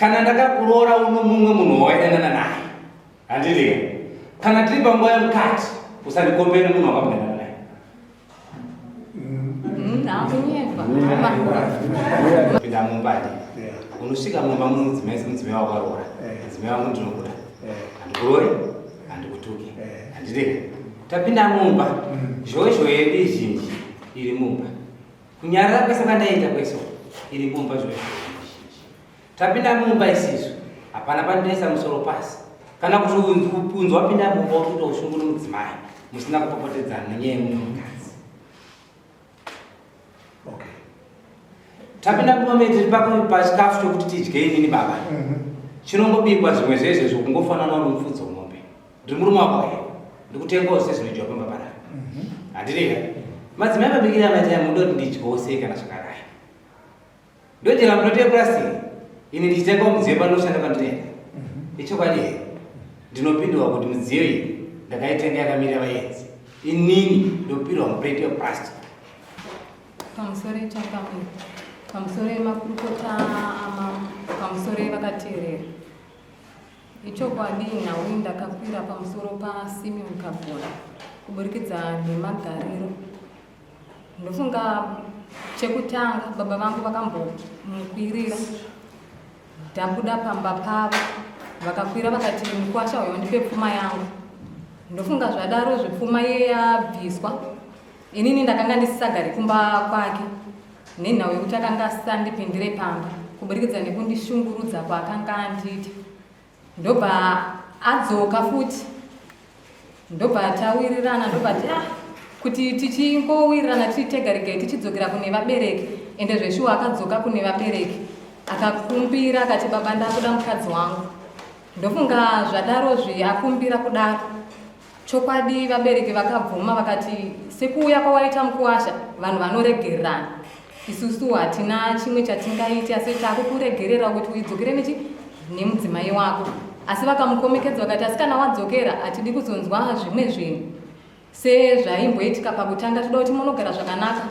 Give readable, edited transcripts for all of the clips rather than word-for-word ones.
Kana ndakakuroora uno mumwe munhu wawaidanana naye. Handiti kana tiri panguva yemukati usandikombere munhu wakambodanana naye. Pinda mumba handiti. Unosvika mumba muno mudzimai semudzimai wakaroora. Mudzimai wangu ndinokuda. Handikuroore, handikutuki. Handiti tapinda mumba zhozho yedu izhinji iri mumba. Kunyarara kwese kwandaita kwese iri mumba zhozho yedu izhinji. Tapinda mumba isisu hapana pandinoisa musoro pasi kana kuti unzi wapinda mumba wotoita ushungu nomudzimai musina kupopotedzana nenyaya yemumwe mukadzi. Okay. Tapinda mumba medu tiri pachikafu chokuti tidye inini baba. Chinongobikwa zvimwe zvezve zvokungofanana nomufudzi wemombe. Ndiri murume wako here? Ndikutengawo sezvinodyiwa pamba panapa. Handiti ka? Madzimai mabikire amaita munoda kuti ndidyewo sei kana zvakadai? Ndodyira mplate yepurasitiki ini ndichitengawo midziyo panoshanda pandinoenda. Ichokwadi here? Ndinopindurwa kuti midziyo iyi ndakaitenga yakamirira vaenzi. Inini ndopirwa muplate yepurasitiki. Pamusoro changamire, pamusoro makurukota amambo, pamusoro vakateerera. Ichokwadi nhau iyi ndakakwira pamusoro paSimeon Kagona kuburikidza nemagariro. Ndofunga chekutanga baba vangu vakambomukwirira ndabuda pamba pavo vakakwira vakati mukwasha uyo ndipe pfuma yangu. Ndofunga zvadaro zvepfuma iye yabviswa inini ndakanga ndisisagari kumba kwake nenhau yekuti akanga asisandipindire pamba kuburikidza nekundishungurudza kwaakanga andiita ndobva adzoka futi ndobva tawirirana ndobva ti ah kuti tichingowirirana tiri tega regai tichidzokera kune vabereki ende zveshuwa akadzoka kune vabereki akakumbira akati baba ndakuda mukadzi wangu ndofunga zvadarozvi akumbira kudaro Chokwadi vabereki vakabvuma vakati sekuuya kwawaita mukuwasha vanhu vanoregererana. Isusu hatina chimwe chatingaite asi takukuregerera kuti uidzokere nechi nemudzimai wako. Asi vakamukomekedza vakati asi kana wadzokera hatidi kuzonzwa zvimwe zvinhu sezvaimboitika pakutanga toda kuti munogara zvakanaka.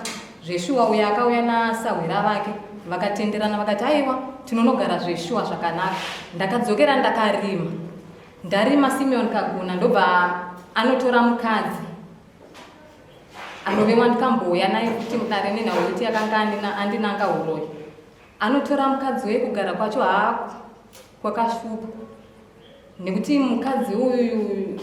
Zveshuwa uyo akauya nasahwira vake vakatenderana vakati aiwa tinonogara zveshuwa zvakanaka. Ndakadzokera ndakarima. Ndarima Simeon Kaguna ndobva anotora mukadzi anove wandikambouya naye futi mudare nenhau yekuti akanga andinanga uroyi. Anotora mukadzi uye kugara kwacho haa kwakashupa nekuti mukadzi uyu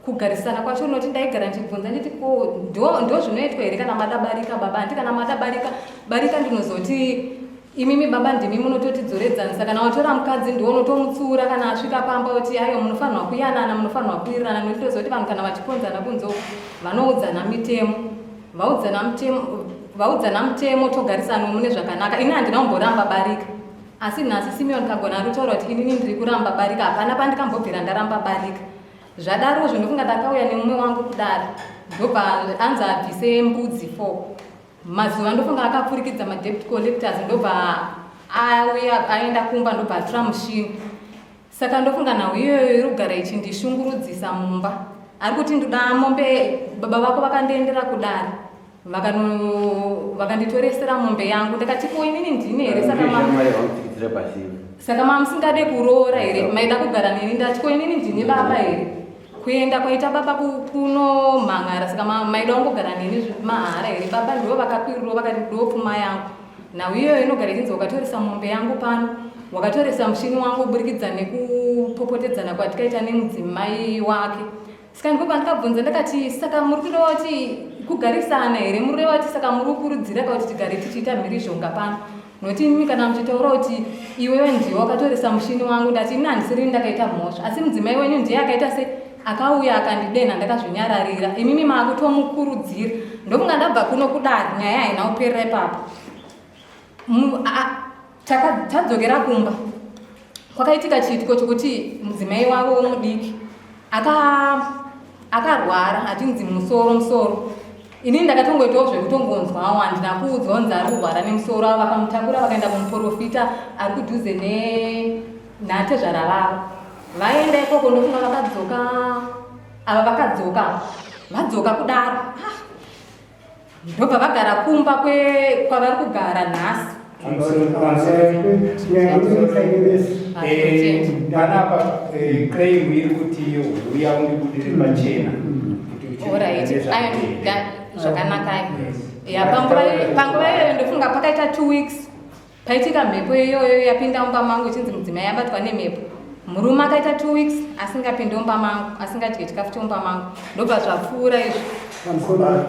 kugarisana kwacho unoti ndaigara ndichibvunza nditi ko ndo zvinoitwa here kana mada barika baba handi kana mada barika barika ndinozoti Imimi baba ndimi munototidzoredzanisa kana watora mukadzi ndiwo unotomutsiura kana asvika pamba oti aiwa munofanirwa kuyanana munofanirwa kuwirirana nokuti toziva kuti vanhu kana vachikonzana kunze uku vanoudzana mitemo vaudzana mutemo vaudzana mutemo togarisana mune zvakanaka ini handina kumboramba barika asi nhasi Simeon Kagona ari kutaura kuti inini ndiri kuramba barika hapana pandikambobvira ndaramba barika zvadaro zvo ndofunga ndakauya nemumwe wangu kudare ndobva anzi abvise mbudzi 4 Mazuva ndofunga akapfurikidza madebt collectors ndobva auya aenda kumba ndobva atura mushini saka ndofunga nhau iyoyo iri kugara ichindishungurudzisa mumba ari kuti ndoda mombe baba vako vakandiendera kudare vakanditoresera mombe yangu ndakati ko inini ndini here saka saka mamusingade kuroora here maida kugara neni ndati ko inini ndini baba here Kuenda kwaita baba kunomhan'ara saka maida kungogara neni mahara here baba ndivo vakakwirirawo vakati ndiwo pfuma yangu nhau iyoyo inogara ichinzi wakatoresa mombe yangu pano wakatoresa mushini wangu kuburikidza nekupopotedzana kwatikaita nemudzimai wake saka ndipo pandikabvunza ndakati saka muri kureva kuti kugarisana here muri kureva kuti saka muri kukurudzira ka kuti tigare tichiita mhirizhonga pano Nokuti imimi kana muchitaura kuti iwewe ndiwe wakatoresa mushini wangu ndati ini handisiri ndakaita mhosva asi mudzimai wenyu ndiye akaita se akauya akandidenha ndakazvinyararira imimi maakutomukurudzira ndokunga ndabva kuno kudare nyaya haina kuperera ipapo tadzokera kumba kwakaitika chiitiko chokuti mudzimai wavo womudiki akarwara achinzi musoro musoro Inini ndakatongoitawo zvekutongonzwawo handina kuudzwa kunzi ari kurwara nemusoro avo vakamutakura vakaenda kumuporofita ari kudhuze nenhatezvara vavo vaenda ikoko ndofunga vakadzoka ava vakadzoka vadzoka kudaro ah, ndobva vagara kumba kwavari kugara nhasi. Tinotenda. Panapa claim iri kuti huya undibudire pachena kuti uchiri Alright. kuda Ayo, nezvandiri. zvakanaka. Yes. Ya, panguva iyoyo ndofunga pakaita 2 weeks paitika mhepo iyoyo yapinda mumba mangu, ichinzi mudzimai yabatwa nemhepo. Murume akaita 2 weeks asingapindi mumba mangu, asingadye chikafu chemumba mangu. Ndobva zvapfuura izvo. Pamusoro.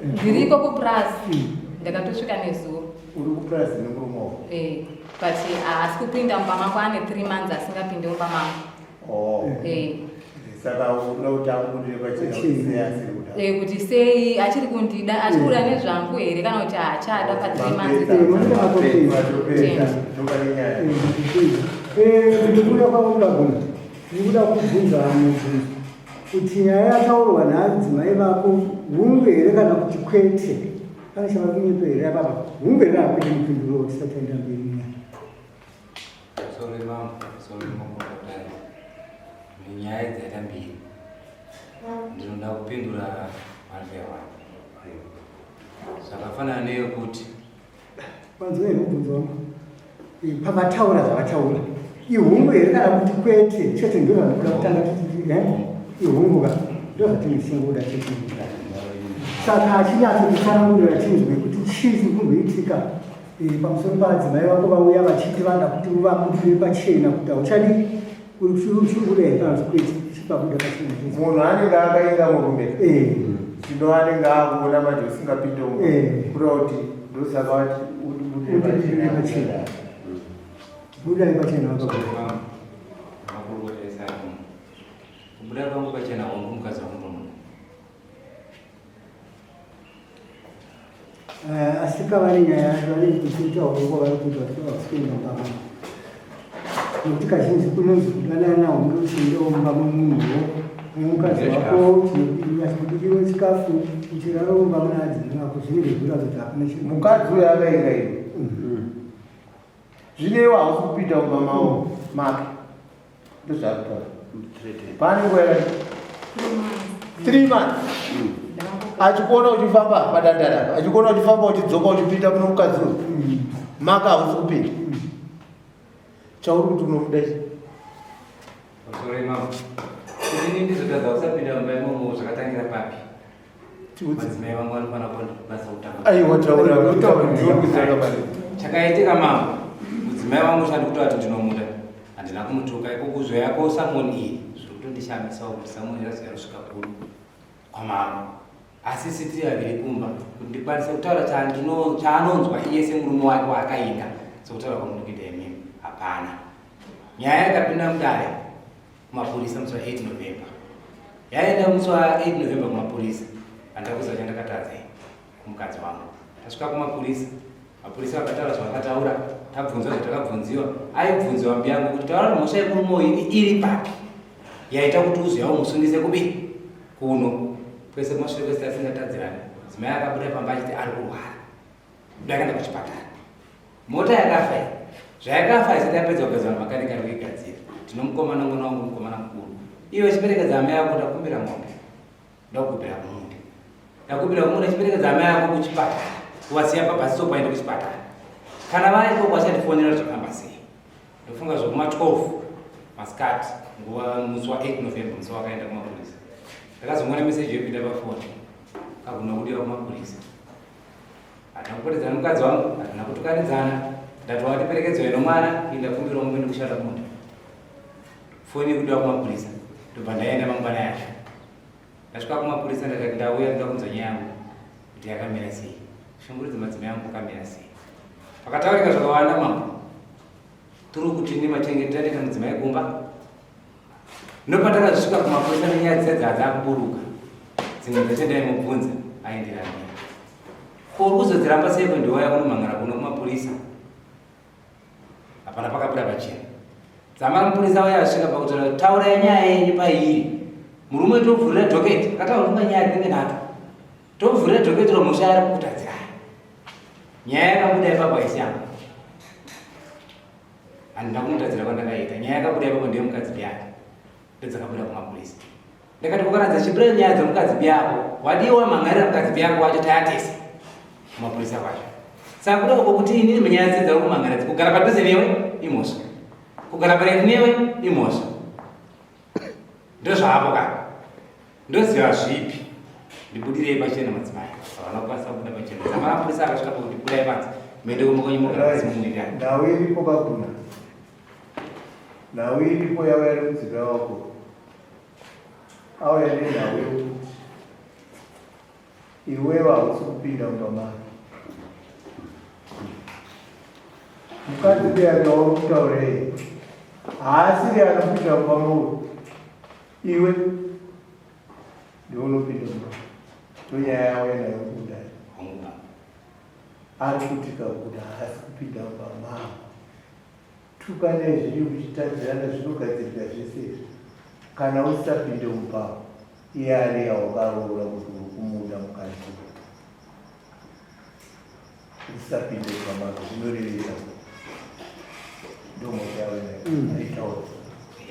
Ndiriko kupurazi, ndakatosvika nezuro. Uri kupurazi nemurume wako? Eh, but haasi kupinda mumba mangu, ane 3 months asingapindi mumba mangu. Oh. Eh. Saka unoda kuti akubudire pachena kuti sei asiri kuda? Eh, kuti sei achiri kundida, achiri kuda nezvangu here kana kuti haachada pa3 months. Munenge matopedza. Matopedza. Ndopane nyaya. Ndikuda kwaungagona, ndikuda kubvunza mubvunzo kuti nyaya yataurwa naadzimai vako hungu here kana kuti kwete? Pane chava kunyepa here apapa? Hungu here kana kwete? Mupinduro tisati taenda mberi nyaya. Sorry mama, sorry makurukota. Nenyaya dzaita mbiri. Ndinoda kupindura one by one. Zvakafanana neyekuti Wanzwa here mubvunzo wangu? Pavataura zvavataura, ihungu here kana kuti kwete chete? Ndo zvandikuda kutanga titi ihungu ka, ndo zvatinosingoda chete. Saka achinyatsokutsanangurira chinzwe kuti chii chiri kumboitika pamusoro paadzimai vako vauya vachiti vada kuti uvabudire pachena kuti hauchadi, uri kuda here kana kuti kwete? Chipabuda pachena chete. Munhu anenge akainga murume, zvino anenge akuona manje usingapinde umu, kureva kuti ndosaka vati undibudire Undibudire pachena. Pachena. Budai pachena vakabuda. Sorry mama, makurukota esako. Kubuda kwangu pachena wangu mukadzi wangu ndomuda. Asi kavane nyaya vane kuchitauro kwavari kuita kuti havasi kuenda mumba mavo, nokuti kazhinji kunonzi kudanana hunge uchiendawo mumba memunhuwo nemukadzi wako, achikubikiwe chikafu, uchirara mumba muna adzimai vako, zvinenge zvichiratidza kuti hapana chiri. Mukadzi uyo akainga iwe, zvino iwe hausi kupinda mumba mavo make, ndozvaari kutaura. Pane nguva yakati 3 months achikuona uchifamba padandara, achikuona uchifamba uchidzoka uchipinda muno mukadzi uyu maka, hausi kupinda. Chauri kuti unomuda chi? Sorry mama. Kuti ini ndizotadza kusapinda mumba imomo zvakatangira papi? Tiudze. Madzimai vangu vanofanira kundibasa kutanga. Aiwa, taura, ndiwe kutanga mari. Chakaitika mama, mudzimai wangu chandi kutaura kuti ndinomuda, handina kumutuka. Iko kuzoyako summon iyi zviri kutondishamisawo kuti summon yazoya kusvika kuru kwamama, asi sitiri vaviri kumba kuti ndikwanise kutaura chaanonzwa iye semurume wake waakainga, sekutaura kwamuri kuita imimi, hapana. Nyaya yakapinda mudare kumapurisa musi wa8 November, yaenda musi wa8 November kumapurisa. Handina chandakatadza kumukadzi wangu. Tasvika kumapurisa, mapurisa vakataura zvavakataura, tabvunzwa zvatakabvunziwa. Aibvunziwa mbiyangu kuti taura kuti mhosva yemurume uyu iri papi yaita kuti uzoya umusungise kubi kuno kwese kumashure kwese tasingatadzirani. Dzimai akabuda pamba achiti ari kurwara, ndakaenda kuchipatara. Mota yakafa iyi, zvayakafa isati yapedza kugadzira, makanika ari kuigadzira. Tinomukomana ngona wangu mukomana mukuru, iwe chiperekedza amai ako, ndakumbira mombe, ndakubira kumunda, ndakubira kumunda, chiperekedza amai ako kuchipatara, kuvasiya pabus stop aende kuchipatara. Kana vaiko kwachandifonera kuti zvafamba sei. Ndofunga zvekuma 12 masikati, nguva musi wa8 November, musi wakaenda kumapurisa, ndakazongoona meseji yopinda pafoni, kaguna kudiwa kumapurisa. Hatina kupotedzana mukadzi wangu, hatina kutukanidzana. Ndati watiperekedzwa nomwana, kuenda kumbira mungu ndikushanda kumunda, foni yekudiwa kumapurisa. Ndobva ndaenda mangwana yacho. Ndasvika kumapurisa, ndakati ndauya ndoda kunzwa nyaya yangu kuti yakamira sei, shungurudzo madzimai angu akamira sei. Pakataurika zvakawanda mambo, tiri kuti nemachengetero anoita mudzimai kumba. Ndopatakazvisvika kumapurisa nenyaya dziya dzaadzakuburuka, dzimwe dzacho ndaimubvunza aenderana. Ko uri kuzodziramba seiko? Ndiwaya kunomhangara kuno kumapurisa, hapana pakabuda pachena. Dzamara mupurisa uya asvika pakutaura kuti taurai nyaya yenyu pairi, murume tobvurira docket. Akataura kunga nyaya dzinenge nhatu, tobvurira docket romhosva yari kukutadzirai. Nyaya yakabuda ipapo haisi yangu, handina kumutadzira kwandakaita. Nyaya yakabuda ipapo ndeyemukadzi biyake, ndodzakabuda kumapurisa. Ndakati kukaradza chibuda nyaya dzemukadzi biyako, wadiwa mhangarira mukadzi biyako wacho, tayatese kumapurisa kwacho. Saka kuda uko kuti inini munyaya dzedza kumhangara. Kugara padhuze newe imhosva, kugara parefu newe imhosva. Ndozvaapo ka ndoziva zvipi. Ndibudirei pachena madzimai. Havana kukwanisa kubuda pachena. Dzamara mapurisa akasvika pakuti budai panze. Muende kumba kwenyu mogara pasi mumwirira. Nhau iripo kakuna. Nhau iripo yauya nemudzimai wako. Auya nenhau yekuti iwewe hausi kupinda mumba make. Mukadzi uya wauri kutaurei haasiri anopinda mumba mauyu, iwe ndiwe unopinda mumba. Ndonyaya yauya nayo kudai. Ari kuti kakuda haasi kupinda mumba mavo. Tukanai zvenyu muchitadzirana zvinogadzirika zvese izvi. Kana usisapinde mumba iye ari yawakaroora kuti uri kumuda mukadzi uyu. Usisapinde mumba make zvinorevesa. Ndomhosva yavo nayo. Aitaura.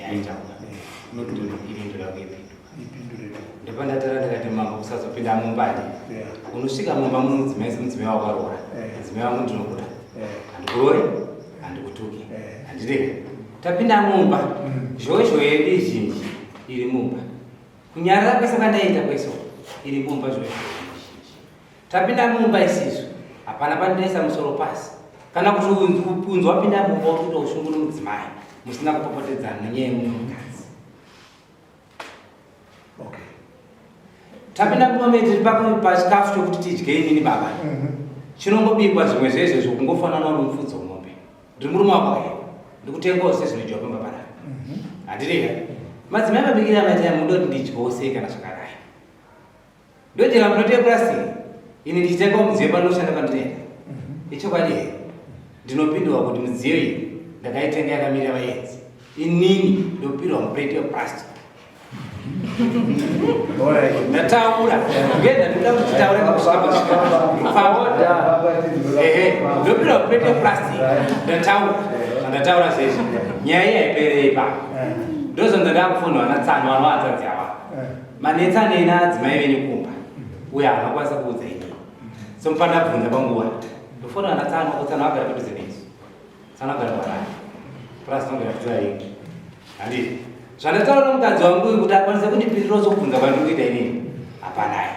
Yaitaura. Ini ndoda kuipindura. Ipindure. Ndopandatara ndikati mambo kusazopinda mumba ndi. Unosvika mumba mudzimai semudzimai wakaroora. Mudzimai wangu ndinokuda. Handikurori, handikutuki. Handidei. Tapinda mumba. Zhowezhowe yedu izhinji iri mumba. Kunyarara kwese kwandaita kwese iri mumba zhowezhowe yedu izhinji. Tapinda mumba isisu. Hapana pandinoisa musoro pasi. Kana kuti unzi wapinda mumba uri kuita ushungu nomudzimai musina kupopotedzana nenyaya yemumwe mukadzi. Okay. Tapinda mumba medu tiri pachikafu chokuti tidye inini baba. Chinongobikwa zvimwe zvezvezvo kungofanana nomufudzi womombe. Ndiri murume wako here? Ndikutengawo sezvinodyiwa pamba panapa. Handiti ka? Madzimai mabikire amaita munoda kuti ndidyewo sei kana zvakadai? Ndodyera munote yepurasitiki ini ndichitengawo mudziyo panoshanda pandinoenda. Ichokwadi here? Ndinopindurwa kuti midziyo iyi ndakaitenga yakamirira vaenzi. Inini ndopirwa mupureti wepurasitiki. Ndataura ngenda ndinoda kuti titaure kusvika pasvika. Ehe, ndopirwa mupureti wepurasitiki. Ndataura zvandataura zvezvi. Nyaya iyi haiperei ipapo. Ndozonza ndakufonera vana tsano vanovatadzi ava. Manetsa neni adzimai venyu kumba. Uye haana kukwanisa kuudza ini. So mufanira kubvunza panguva. Ndofonera vana tsano, ko tsano agara padhuze nesu. Tsano agara kuHarare. Plus tinogara tichivavinga. Handiti? Zvandataura nomukadzi wangu uyu kuti akwanise kundipindura sokubvunza kwandiri kuita inini. Hapanayi.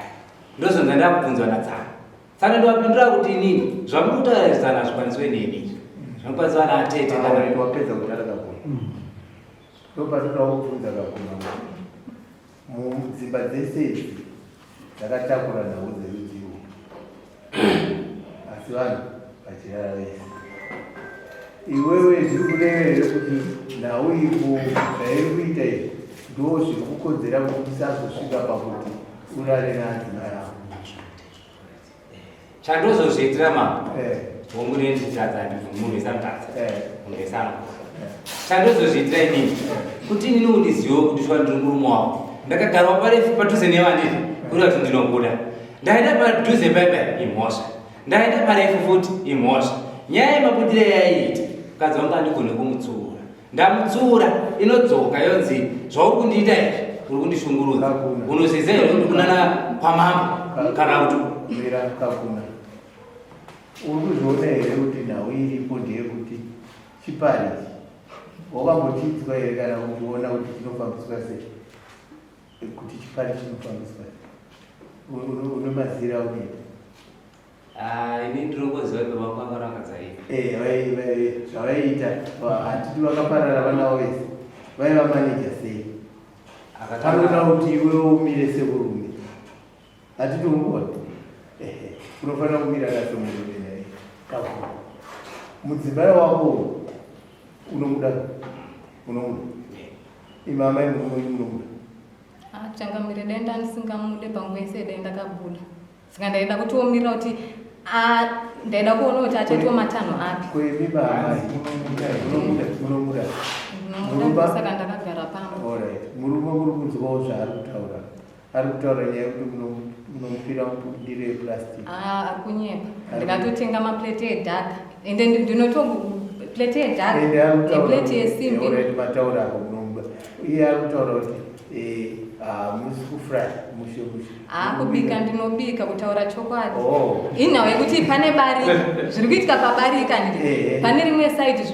Ndozonza ndakubvunzwa natsano. Tsano ndovapindura kuti inini zvamuri kutaura izvi tsano hazvikwaniswe neni izvi. Zvinokwaniswa naatete kana Wapedza kutaura kakuru. Ndopatoda kubvunza kakuru. Mudzimba dzese idzi dzakatakura nhau dzerudzivo asi vanhu vachirara vese. Iwewe zviri kureva here kuti nhau iko zvairi kuita izvi ndo zviri kukonzera kuti usazosvika pakuti urare naadzimai ako? Chandozozviitira mambo. Hongu ndinotadza handibvumi munhu wese anotadza. Munhu wese anokosha. Chandozozviitira inini kuti inini undizivewo kuti shuwa ndiri murume wako. Ndakagarawo parefu padhuze newe handiti kureva kuti ndinokuda. Ndaenda padhuze paipa imhosva. Ndaenda parefu futi imhosva. Nyaya yemabudire yaiita mukadzi wangu andigone kumutsiura. Ndamutsiura inodzoka yonzi zvauri kundiita izvi uri kundishungurudza. Unozviziva here kuti kunana kwamambo kana kuti mira kakuna. Uri kuzviona here kuti nhau iripo ndeyekuti chipari ichi wakambochidzwa here kana kuchiona kuti chinofambiswa sei? Kuti chipari chinofambiswa sei? Une mazira aunoita? Ah, ini ndinongoziva kuti baba vangu vakadzaiva. Eh, zvavaiita hatiti vakaparara vana vese vaiva maneja sei? Panoda kuti iwe umire semurume. Hatiti unguva. Ehe, unofanira kumira semurume naye. Kakuru. Mudzimai wako unomuda? Unomuda? Imi amai murume munomuda? Ah, changamire dai ndandisingamude panguva yese dai ndakabuda. Saka ndaida kuti omirira kuti ndaida kuona kuti achaitwa matanho api. Kwemi baba munomuda munomuda. Ndinomuda saka ndakagara pamba. Alright. Murume muri kunzwawo zvaari kutaura. Ari kutaura nyaya yekuti munomupira ndiro yeplastic. Ah, ari kunyepa. Ndakatotenga maplate edhaka. Ende ndinoto plate yedhaka. Ende ari kutaura Neplate yesimbi. Alright, mataura apo munomuda. Iye ari kutaura kuti Eh, hamusi kufry mushe mushe. Ah, kubika ndinobika kutaura chokwadi. Oh. Inhau yekuti pane barika zviri kuitika pabarika ndi. Eh. Pane rimwe side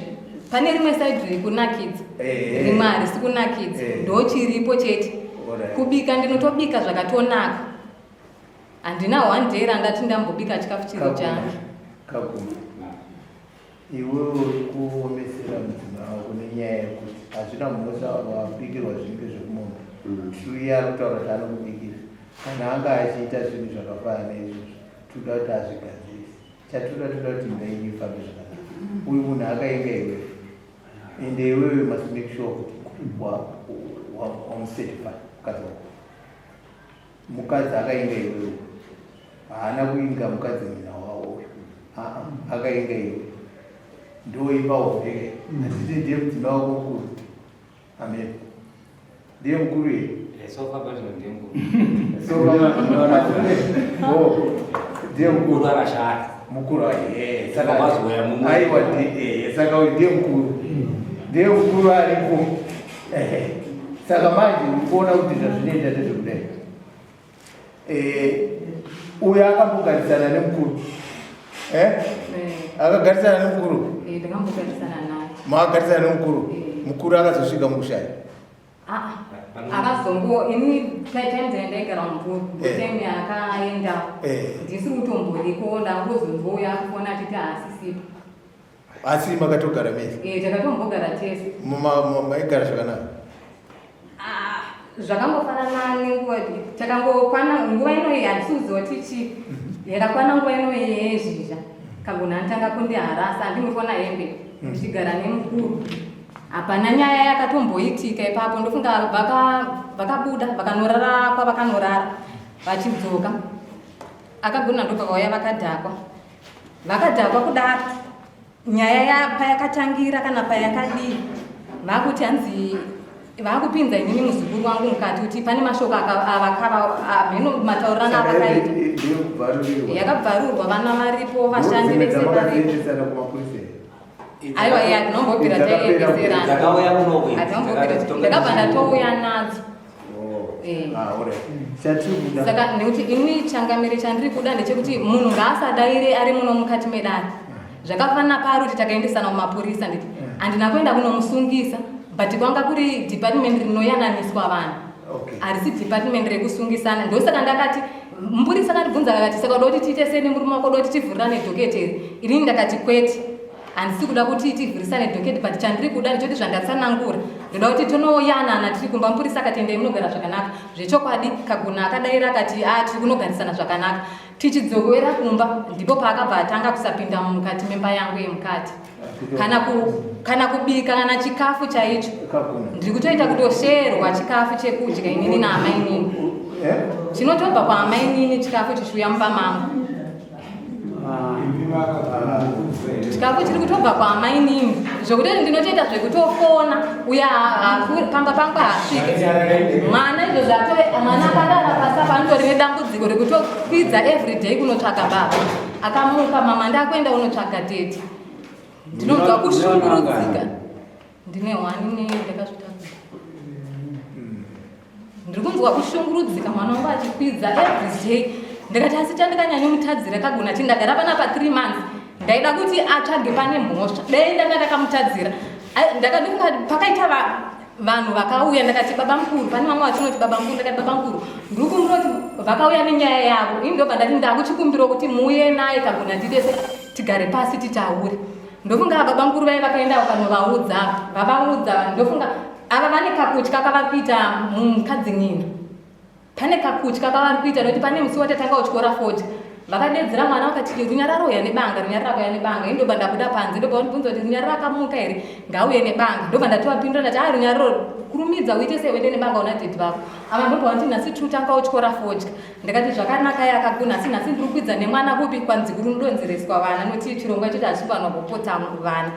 pane rimwe side riri kunakidza. Eh. Rimwe harisi kunakidza. Eh. Ndo chiripo chete. Alright. Kubika ndinotobika zvakatonaka. Handina one day randati ndambobika chikafu chiri changu. Kaguma. Iwewe uri kuomesera mudzimai wako nenyaya yekuti hazvina mhosva wabikirwa zvinenge zvekumombe. True ari kutaura kuti anokubikira. Kana anga achiita zvinhu zvakafanana neizvozvo, tinoda kuti azvigadzirise. Chatinoda tinoda kuti imba yenyu ifambe zvakanaka. Uyu munhu akainga iwewe. Ende iwewe you must make sure kuti wamucertify mukadzi wako. Mukadzi akainga iwewe. Haana kuinga mukadzi nyina wavo uyu. Aa, akainga iwe. Ndoimba hombe. Handiti ndiye mudzimai wako mukuru. Amen. Ndiye mukuru here? Eh, so far pazvino ndiye mukuru. So oh, ndiye Mukuru mukuru. akashaya. Mukuru eh, saka Wakazouya mumwe. Aiwa ndiye saka uyu ndiye mukuru. Ndiye mukuru aripo. Eh, saka manje uri kuona kuti zvazvinoita ndezvekudai. Eh, uyu akambogarisana nemukuru. Eh? Eh, Akagarisana nemukuru. eh, ndakambogarisana naye. Makagarisana nemukuru. Eh. Mukuru akazosvika mukushaya. Ah, akazongo ini time dzandaigara mumvuri Eh. time yaakaenda Eh. ndisiri kutomboriko ndangozonzouya akufona achiti haasisipo. Asi makatogara mese. Eh, takatombogara tese. Maigara zvakanaka. Ah, zvakangofanana nenguva takangokwana nguva inoyi handisi kuziva kuti chii yakakwana nguva inoyi yezhizha kagona anotanga kundiharasa handimboona hembe ndichigara nemukuru hapana nyaya yakatomboitika ipapo ndofunga vakabuda vakanorara kwavakanorara vachidzoka akagona ndobva vakadhakwa vakadhakwa kudaro nyaya payakatangira kana payakadii vakuti hanzi vakupinza inini muzukuru wangu mukati kuti pane mashoko mheno mataurirano avakaita. Ndeyokubvarurirwa. Yakabvarurwa, vana varipo, vashandi Dzimwe vese varipo. dzamakadziendesana kumapurisa here? Aiwa, iya tinombobvira Dzakapera taendesera. Dzakauya kuno idzi, Hadzambobvira. dzakati tonga Ndakabva tichiuya. ndatouya nadzo. Oh. Eh. Ah, alright. Chatiri kuda. Saka nekuti ini changamire chandiri kuda ndechekuti munhu ngaasadaire ari muno mukati medare zvakafanana pari kuti takaendesana kumapurisa nditi handina kuenda kunomusungisa but kwanga kuri department rinoyananiswa vanhu. Harisi department rekusungisana. Ndosaka ndakati mupurisa akandibvunza akati saka uda kuti tiite sei nemurume wako, uda kuti tivhurirane docket here? Inini ndakati kwete, handisi kuda kuti tivhurisane docket but chandiri kuda ndechekuti zvandatsanangura ndoda kuti tonoyanana tiri kumba. Mupurisa akati endai munogara zvakanaka. Zvechokwadi Kaguna akadaira akati a tiri kunogarisana zvakanaka. Tichidzokera kumba ndipo paakabva atanga kusapinda mukati memba yangu yemukati kana kubika kana chikafu chaicho. Kaguna. Ndiri kutoita kutosherwa chikafu chekudya inini naamainini. Eh? Chinotobva kwaamainini chikafu chichiuya mumba mangu. Chikafu chiri kutobva kwaamainini zvekutoti ndinotoita zvekutofona uya pamba pangu haasvike mwana izvo zvato mwana akadara pasi apa anotori nedambudziko rekutokwidza everyday kunotsvaga baba. Akamuka mama ndakuenda unotsvaga tete. Ndinonzwa kushungurudzika. Ndine one ne ndakazvitakura. Ndiri kunzwa kushungurudzika mwana wangu achikwidza everyday. Ndikati asi chandikanyanyomutadzira Kaguna chi ndagara panapa 3 months ndaida kuti atsvage pane mhosva dai ndanga ndakamutadzira. Ndakafunga pakaita vanhu vakauya ndakati baba mukuru pane vamwe vatinoti baba mukuru ndakati baba mukuru ndiri kumbira kuti vakauya nenyaya yavo ini ndobva ndati ndakuchikumbirawo kuti muuye naye Kaguna titese tigare pasi titaure. Ndofunga baba mukuru vai vakaenda vakanovaudza vavaudza ndofunga ava vane kakutya kavari kuita mukadzi nyina pane kakutya kavari kuita nekuti pane musi watatanga kutyora fodya vakadedzera mwana vakati Runyararo uya nebanga, Runyararo akauya nebanga. Ini ndobva ndabuda panze ndobva vandibvunza kuti Runyararo akamuka here ngauye nebanga. Ndobva ndatovapindura ndati a Runyararo kurumidza uite sei uende nebanga una daddy vako. Ava ndobva vati nhasi tiri kutanga kutyora fodya. Ndakati zvakanaka yakaguna asi nhasi ndiri kukwidza nemwana kupi kwanzi kuri unodonzereswa vana noti chirongwa ichocho hachifanwa kupotsa vana.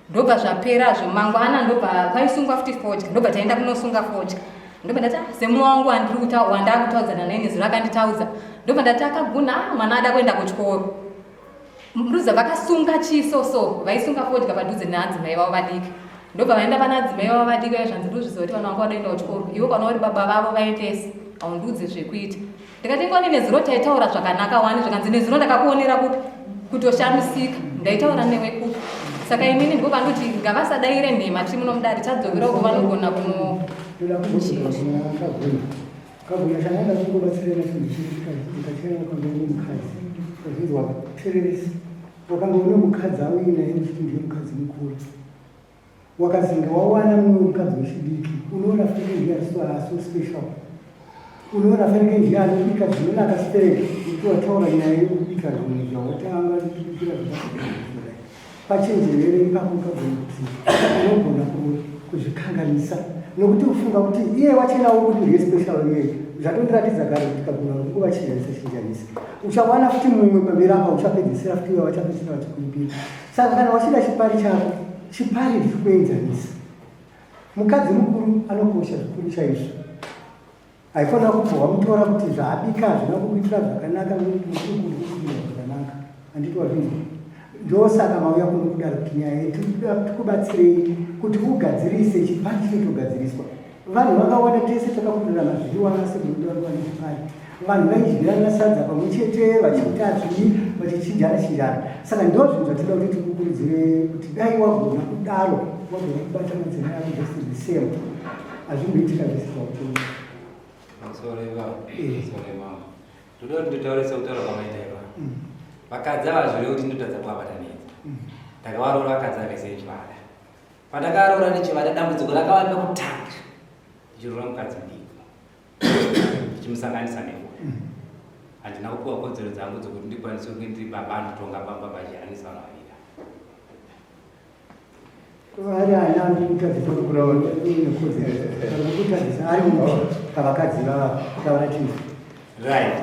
Ndobva zvaperazvo mangwana ndobva kwaisungwa futi fodya ndobva taenda kunosunga fodya. Ndobva ndati ah, semumwe wangu wandiri wandakutaudzana naye nezuro akanditaudza. Ndobva ndati akaguna ah, mwana ada kuenda kuchikoro. Mruza vakasunga chiso so vaisunga fodya padhuze neadzimai vavo vadiki. Ndobva vaenda pana adzimai vavo vadiki vaye zvanzi ndozviziva kuti vana vangu vanoenda kuchikoro. Iwe kana uri baba vavo vaendese haundiudze zvekuita. Ndikati ingoni nezuro taitaura zvakanaka wani zvikanzi nezuro ndakakuonera kupi kutoshamisika ndaitaura newe kupi. Saka inini ndipo pandoti ngavasadaire nhema tiri muno mudare tadzokera uko vanogona kuno Ndoda kuzodzokera kuna Kagona. Kagona chandaida kungobatsira chinhu chikachena wakanga une mukadzi. Wazvinzwa tereresa. Wakanga une mukadzi auinaye uchiti ndiye mukadzi mukuru. Wakazinge wawana mumwe mukadzi wechidiki unoona fanike ndiye so special. Unoona fanike ndiye anobika zvinonaka stereki nekuti wataura nyaya yekubika zvinhu zvawatanga kubikira zvakadai. Pachenjerere ipapo ukagona kuti unogona kuzvikanganisa nokuti ufunga kuti iye wachena uri kuti ndiye special iye zvatondiratidza kare kuti kagona nguva chinjanisa chinjanisa uchawana futi mumwe pamberi apa uchapedzisira futi iwe vachapedzisira vachikuipira saka kana wachida chipari chako chipari ndiri kuenzanisa mukadzi mukuru anokosha zvikuru chaizvo Haifanira kubva wamutora kuti zvaabika hazvina kukuitira zvakanaka nokuti mukurukundi kukuitira zvakanaka. Handiti wazvinzwa? Ndosaka mauya kuno kudare kuti nyaya yedu tikubatsirei kuti ugadzirise chipari chinotogadziriswa. Vanhu vakawanda tese takakurira mazviriwana sekunotauriwa nechipari. Vanhu vaidyirana sadza pamwe chete vachiita zvii vachichinjana chinjana. Saka ndozvinhu zvatinoda kuti tikukurudzire kuti dai wagona kudaro wagona kubata madzimai ako just the same. Hazvimboitika zvese zvautoona. Pamusoro ivavo, pamusoro ivavo. Ndoda kuti nditaure sekutaura kwamaita ivavo. Vakadzi ava zvireve kuti ndotadza kuvabatanidza. Ndakavaroora vakadzi ava vese ndichivada. Pandakaroora ndichivada dambudziko rakava pekutanga. Ndichiroora mukadzi mudiki. Ndichimusanganisa newe. Handina kupiwa kodzero dzangu dzekuti ndikwanise kunge ndiri baba anotonga pamba pachiyanisa vanhu vaviri. Ari ana andikutadzisa kutaura ari upi pavakadzi vava kutaura chinhu. Right.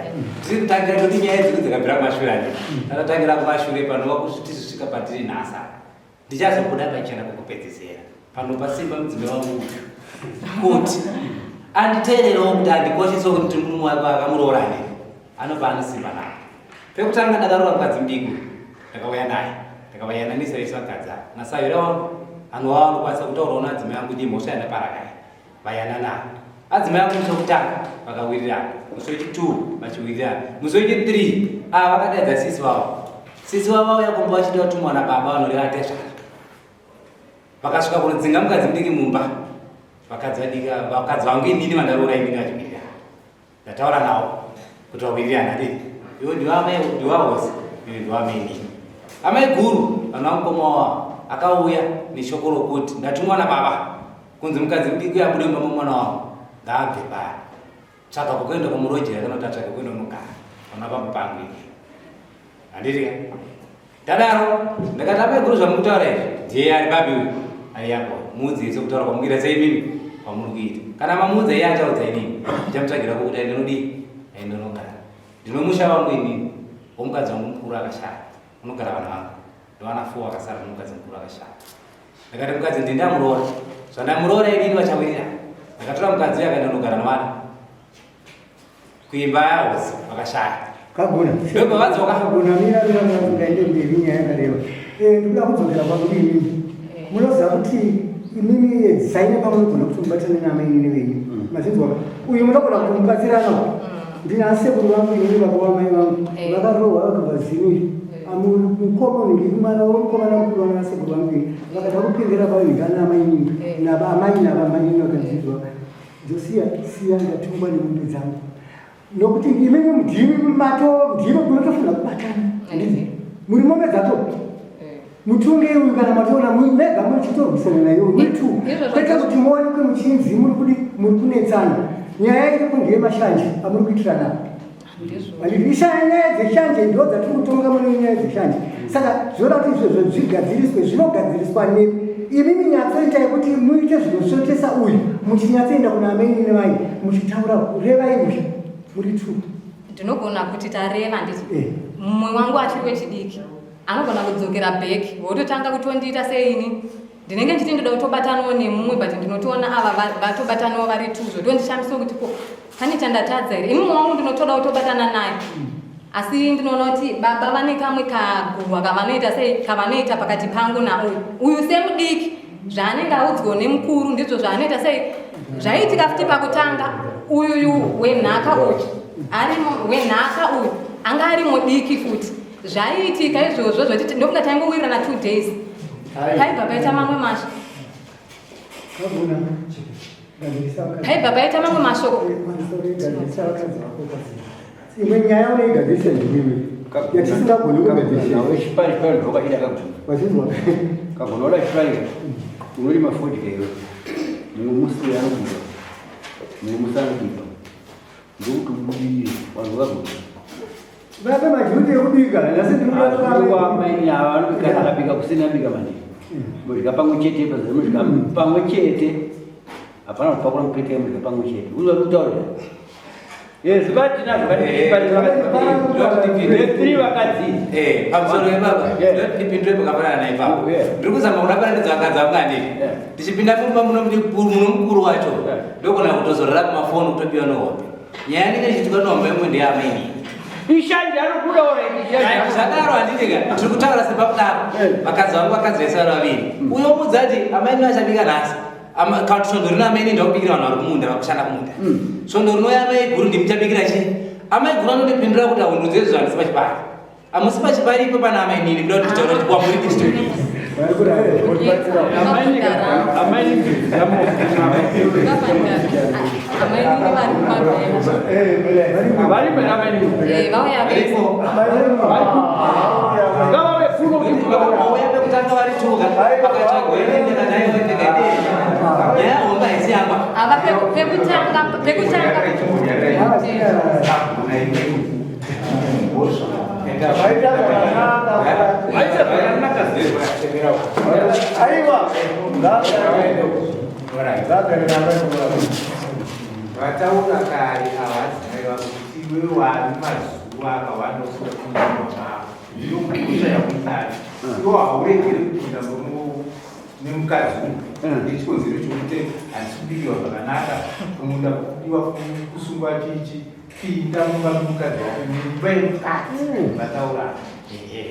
Tiri kutangira toti nyaya dziri dzakabvira kumashure andi. Takatangira kumashure panova kuti tizosvika patiri nhasi apa. Ndichazobuda pachena pekupedzisira. Panopa simba mudzimai wangu uyu. Kuti anditeererewo kuti andikoshese kuti murume wake akamuroora andi. Anopa ane simba naye. Pekutanga ndakaroora mukadzi mudiki uyu. Ndakauya naye. Ndakavayananisa vese vakadzi ava. Nasahwira wangu anova anokwanisa kutaurawo naadzimai angu kuti mhosva yandaparakayi. Vayanana. Adzimai angu musi wekutanga vakawirirana. Musi wechi2 vachiwirirana. Musi wechi3 ava vakadaidza sisi vavo. Sisi vavo vauya kumba vachida vatumwa nababa vanoreva tezvara. Vakasvika kunodzinga mukadzi mudiki mumba. Vakadzi vadiki vakadzi vangu inini vandaroora inini vachiwirirana. Ndataura navo kuti vawirirana handiti iwe ndiwe amai ndiwe ahosi iwe ndiwe amai inini. Amai guru vana vamukoma wavo akauya neshoko rokuti ndatumwa nababa kunzi mukadzi mudiki uyo abude mumba memwana wangu ngaabve pano. Tsvaga kwekuenda kumurojera kana kuti atsvage kuenda kunogara pana pamba pangu ini. Handiti ka? Ndadaro ndakati amai guru zvamukutaura izvi ndiye ari babi uyu ari yako muudze sekutaura kwamukuita sei mimi kwamuri kuita kana mamuudza iye achaudza inini ndichamutsvagira kokuti aende nodii aende nogara ndinomusha wangu inini womukadzi wangu mukuru akashaya unogara vanhu vangu ndovana four akasara nomukadzi mukuru akashaya ndakati mukadzi ndiye ndamuroora zvandamuroora inini vachawirirana ndakatora mukadzi uyo akaenda nogara novana kuimba yahosi vakashaya Kagona. Ndobva vadzoka. Kagona mira mira mira ngaende mberi nyaya yakareba. Eh ndikuda kudzokera kwamuri imimi. Munoziva kuti imimi edzai nepamunogona kuti mubatane naamainini venyu. Mazvinzwa? Uyu munogona kuti mubatsirana. Ndina asekuru vangu inini baba vamai vangu vakarohwa vakabva zino izvi. Mukoma unenge mwana womukomana mukuru vana asekuru vangu ini vakada kupindira painga naamainini naba amai nabamainini vakanzizwa. Josia siya ndatungwa nemombe dzangu. Nokuti imimi ndimi mato ndimi munotofanira kubatana. Handiti? Muri mombe dzato. Mutunge uyu kana matoona mega muchitorwisana nayo muri two. Kwete kuti muonekwe muchinzi muri kudi muri kunetsana. Nyaya iripo ndeyemashanje amuri kuitirana. Ishaya nyaya dzeshanje ndo dzatiri kutonga muno nyaya dzeshanje. Saka zvinoda kuti izvozvo zvigadziriswe zvinogadziriswa nepi? Imimi nyatsoitai kuti muite zvinosvotesa uyu muchinyatsoenda kuna amai nevai muchitaura revai uyu muri two. Ndinogona kuti tareva handiti mumwe wangu achiri wechidiki anogona kudzokera back vototanga kutondiita seini ndinenge ndichiti ndoda kutobatanawo nemumwe but ndinotoona ava vatobatanawo vari two zvotondishamisawo kuti ko pane chandatadza here ini mumwe wangu ndinotoda kutobatana naye asi ndinoona kuti baba vane kamwe kaguhwa kavanoita sei kavanoita pakati pangu nauyu uyu semudiki. Zvaanenge audzwa nemukuru ndizvo zvaanoita sei. Zvaiitika futi pakutanga uyuyu wenhaka uyu ari wenhaka uyu anga ari mudiki futi. Zvaiitika izvozvo zvoti ndofunga taingowirirana 2 days. Paibva paita mamwe masha. Paibva paita mamwe mashoko. Imwe nyaya unoigadzirisa ndiwe yatisingagoni kugadzirisa. Chipari chipari ndokachida kagona. Wazvinzwa? Kagona oda chipari unorima fodya iwe. Mumwe musi uyo anobika. Mumwe musi anobika. Ndokuti ubudirire vanhu vagona. Vape majuti ekubika nhasi ndiri kuda Amaini ava vanobika akabika kusina bika manini. Mudya pamwe chete pazari mudya pamwe chete. Hapana kupakura mupete mudya pamwe chete. Unoda kutaura. Yes, vatina zvakati vakadzi. Eh, pamusoro ipapa ndipindure pakafanana naipapo. Ndiri kuzama kuda kuratidza vakadzi vangu handiti. Ndichipinda mumba muno muno mukuru wacho ndogona kutozorora kumafoni kutobiwa nehope. Nyaya yanenge ndichiitwa nehombe imwe ndeyamaini. Ishanje anokuda ora Zvadaro handiti ka tiri kutaura sepakudaro. Vakadzi vangu vakadzi vese vari vaviri. Uyo mudzi ati amaini vachabika nhasi. Kana kuti svondo rino amaini ndakubikira vanhu vari kumunda vakushanda kumunda. Svondo rinouya amai guru ndimuchabikira chii? Amai guru anondipindura kuti ahundudze izvo handisi pachipari. Hamusi pachipari ipo pana amai nini kuda kuti nditaura kuti kwamuri nditodii. Amainini vari kumabhera. Vari Eh, vauya vese. Ngavave kuno Vauya pekutanga vari tuka vakatsvagwa ndikadai nyaya hombe haisi yamba. Ava pekutanga pekutanga. Aiwa, ngagare Vataura kare ava vadzimai vako kuti iwe wani mazuva akawanda usina kupinda mumba mavo ndomhosva yakuinayo. Iwe hauregeri kupinda nemukadzi uyu nechikonzero chokuti handisi kubikiwa zvakanaka, kumunda kudiwa kusungwa chichi. Pinda mumba memukadzi wako, mumba yemukadzi vataura.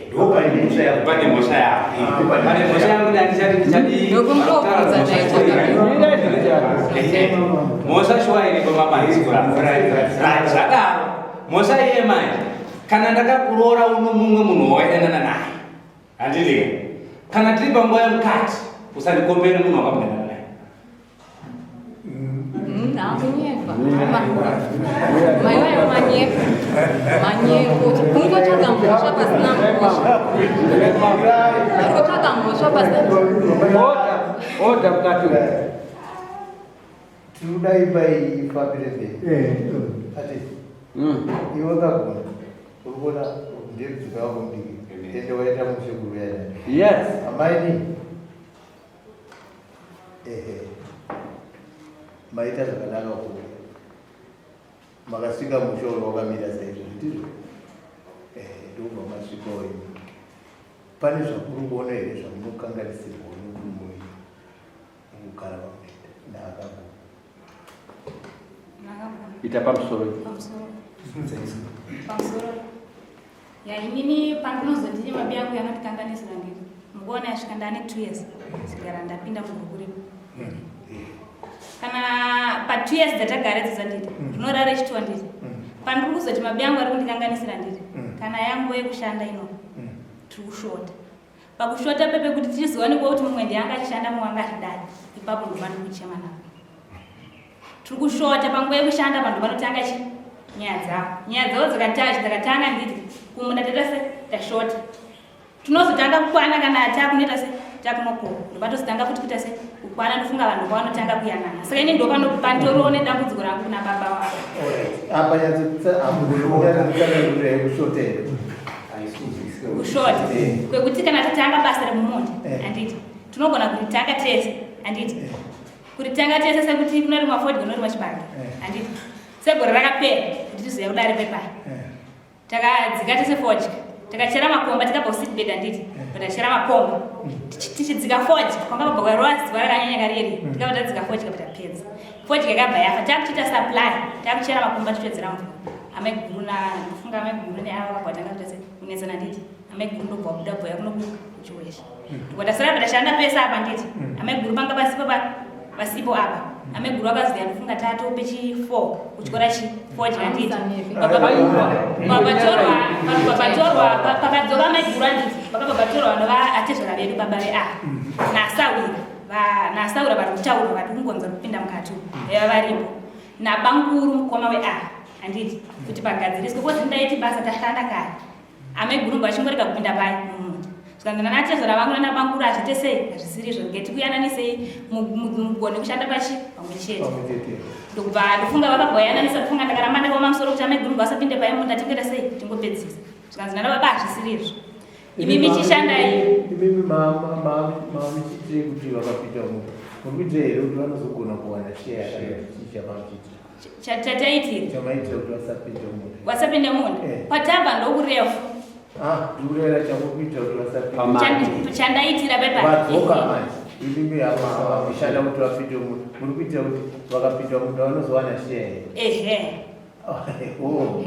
Ndopane mhosva yako. Pane mhosva yako. Pane mhosva yangu ndichati ndichadi. Ndokumupfudza chaito. Mhosva shuwa iripo mama haisi kuramba. Right, zvadaro. Mhosva iye manje. Kana ndakakuroora uno mumwe munhu wawaidanana naye. Handiti? Kana tiri panguva yemukati, usandikombere munhu wakamudanana naye. Hakunyepa. Maiwayo manyepo. Manyepo. Kungotsvaga mhosva pasina mhosva. Vari kutsvaga mhosva pasina. Order, order mukati. Tinoda imba iyi ifambire mberi. Ati iwe kagona uri kuona ndebvuka wako mudiki ende waita mushe kuruya. Yes. Amaini, ehe, maita zvakanaka kuuya, makasvika mushe uri wakamira saizvo, ndizvo? Ehe, ndobva masvikawo imi. Pane zvakuri kuona here zvamunokanganisirwa nemurume wenyu mukugara pamunoita naakagona? Ita pamusoro. Pamusoro. Pamusoro. Ya, inini pandinozoti mabi yangu yanondikanganisira ndiri mukuona yasvika ndane 2 years sigara ndapinda mubhuku rino. Kana pa 2 years dzatagara idzodzo ndiri rinorara rechituwa ndiri pandiri kuzoti mabi yangu ari kundikanganisira ndiri kana yangu yekushanda ino tiri kushota pakushota pepe kuti tichizowanikwa kuti mumwe ndiye achishanda mumwe anga achidai ipapo ndopandiri kuchema napo. Tiri kushota panguva yekushanda, vanhu vanotanga chi nyaya dzavo, nyaya dzavo dzakatanga nditi kumunda taita se tashota, tinozotanga kukwana kana takunoita se takunokohwa, ndobatozotanga futi kuita se kukwana. Ndofunga vanhu pavanotanga kuyanana, saka ini ndopanopantoriwo nedambudziko rangu kuna baba wavo. Apa nyatsotsanangurira yekushota here? Kushota kwekuti kana tatanga basa remumunda, handiti tinogona kuritanga tese, handiti kuritanga tese sekuti kunorimwa fodya, kunorimwa chibage, handiti segore rakapera kuti tizoya kudare pepai takadzika tese fodya, takachera makomba, tikabva kuseedbed, handiti tachera makomba tichidzika fodya kwanga pabva kwarova zuva rakanyanya kariri, tikabva tadzika fodya, patapedza fodya yakabva yafa, takuchiita supply, takuchera makomba tichiwedzera mvura. Amaiguru na ndofunga amaiguru neava vakabva tanga kuita se kunetsana, nditi amaiguru ndobva wabuda bhoya kuno kuchiwesha, ndikwa tasara patashanda pese apa, nditi. Amaiguru panga pasipo vasipo apa. Amaiguru vakazoya ndofunga tato pechi 4 kutyora chi 4 handiti. Papatorwa papatorwa pakadzoka amaiguru handiti vakabva vatorwa vanova atezvara vedu baba veava nasawira nasaura vari kutaura vari kungonzwa kupinda mukati vaiva varipo nabanguru mukoma weava handiti kuti pagadziriswe kozi ndaiti basa tashanda kare amaiguru vachingorega kupinda pai mumunda zvikanzi nanatezvara vangu nanabanguru hazviite sei hazvisiri izvo ngeti kuyananisei mugone kushanda pachi pamwe chete ndokubva ndofunga vakabva vayananisa ndofunga ndakaramba ndakaoma musoro kuti amaiguru vasapinde pai munda tingoita sei tingopedzisa zvikanzi nana baba hazvisiri izvo imi michishandai imimi mamuchiitire kuti vakapinda munda muri kuitira here kuti vanozogona kuwana sheya chamamuchiitira chataitira chamaitira kuti vasapinde munda vasapinde munda patamba ndokurefu ndikureva chamukuitira kuti vasapinde chandaitira pepa vadzoka manje imimi mishanda kuti vapinde munda muri kuitira kuti vakapinda munda vanozowana sheya here ehe Oh.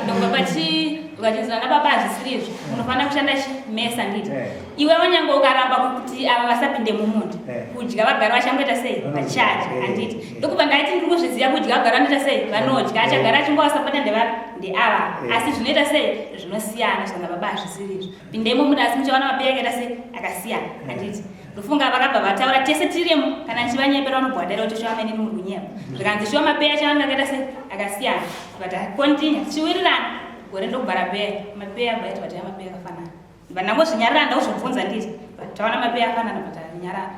Ndobva pachi ukachinzwa nababa hazvisiri izvo unofanira kushanda chimesa nditi iwe wanyange ukaramba kuti ava vasapinde mumunda kudya vagara vachangoita sei vachadya handiti ndokubva ndaiti ndiri kuzviziva kudya vagara vanoita sei vanodya achagara achingovasapota ndevapi ndeava asi zvinoita sei zvinosiyana zvana baba hazvisiri izvo pindei mumunda asi muchaona mapeya akaita sei akasiyana handiti Ndofunga vakabva vataura tese tirimo kana ndichivanyepera vanobhadhara kuti shuwa mene muri kunyepa. Zvikanzi shuwa mapeya acho anenge akaita se akasiyana. But continue tichiwirirana gore ndokubva rapeya mapeya abva aita but mapeya akafanana. But ndangozvinyarara ndakuzvibvunza nditi but taona mapeya afanana but anyarara.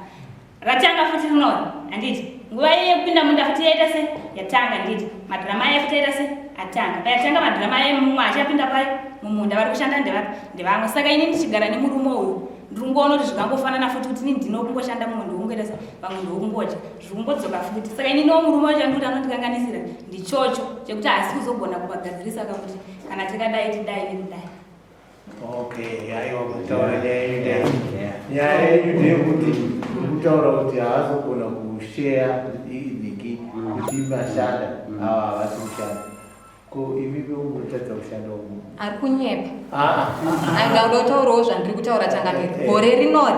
Ratanga futi rinori handiti nguva iye yekupinda munda futi yaita se yatanga nditi madhirama aye futi yaita se atanga payatanga madhirama aye mumwe achapinda payo mumunda vari kushanda ndevapi ndevamwe saka ini ndichigara nemurume uyu ndiri kungoona kuti zvikangofanana futi kuti ini ndinokungoshanda mumwe ndokungoita se vamwe ndokungodya zviri kungodzoka futi saka ini no murume wacho andikuti anondikanganisira ndichocho chekuti haasi kuzogona kuvagadzirisa kakuti kana tikadai tidai nekudai Okay, aiwa kutaura nyaya yenyu ndeye nyaya yenyu ndeyekuti uri kutaura kuti haazogona kusheya nhingi kuti mashanda ava havasi kushanda ko imi veungotadza kushanda umu ari kunyepa Ah, angaudotaurawo zvandiri kutaura changamire gore rinori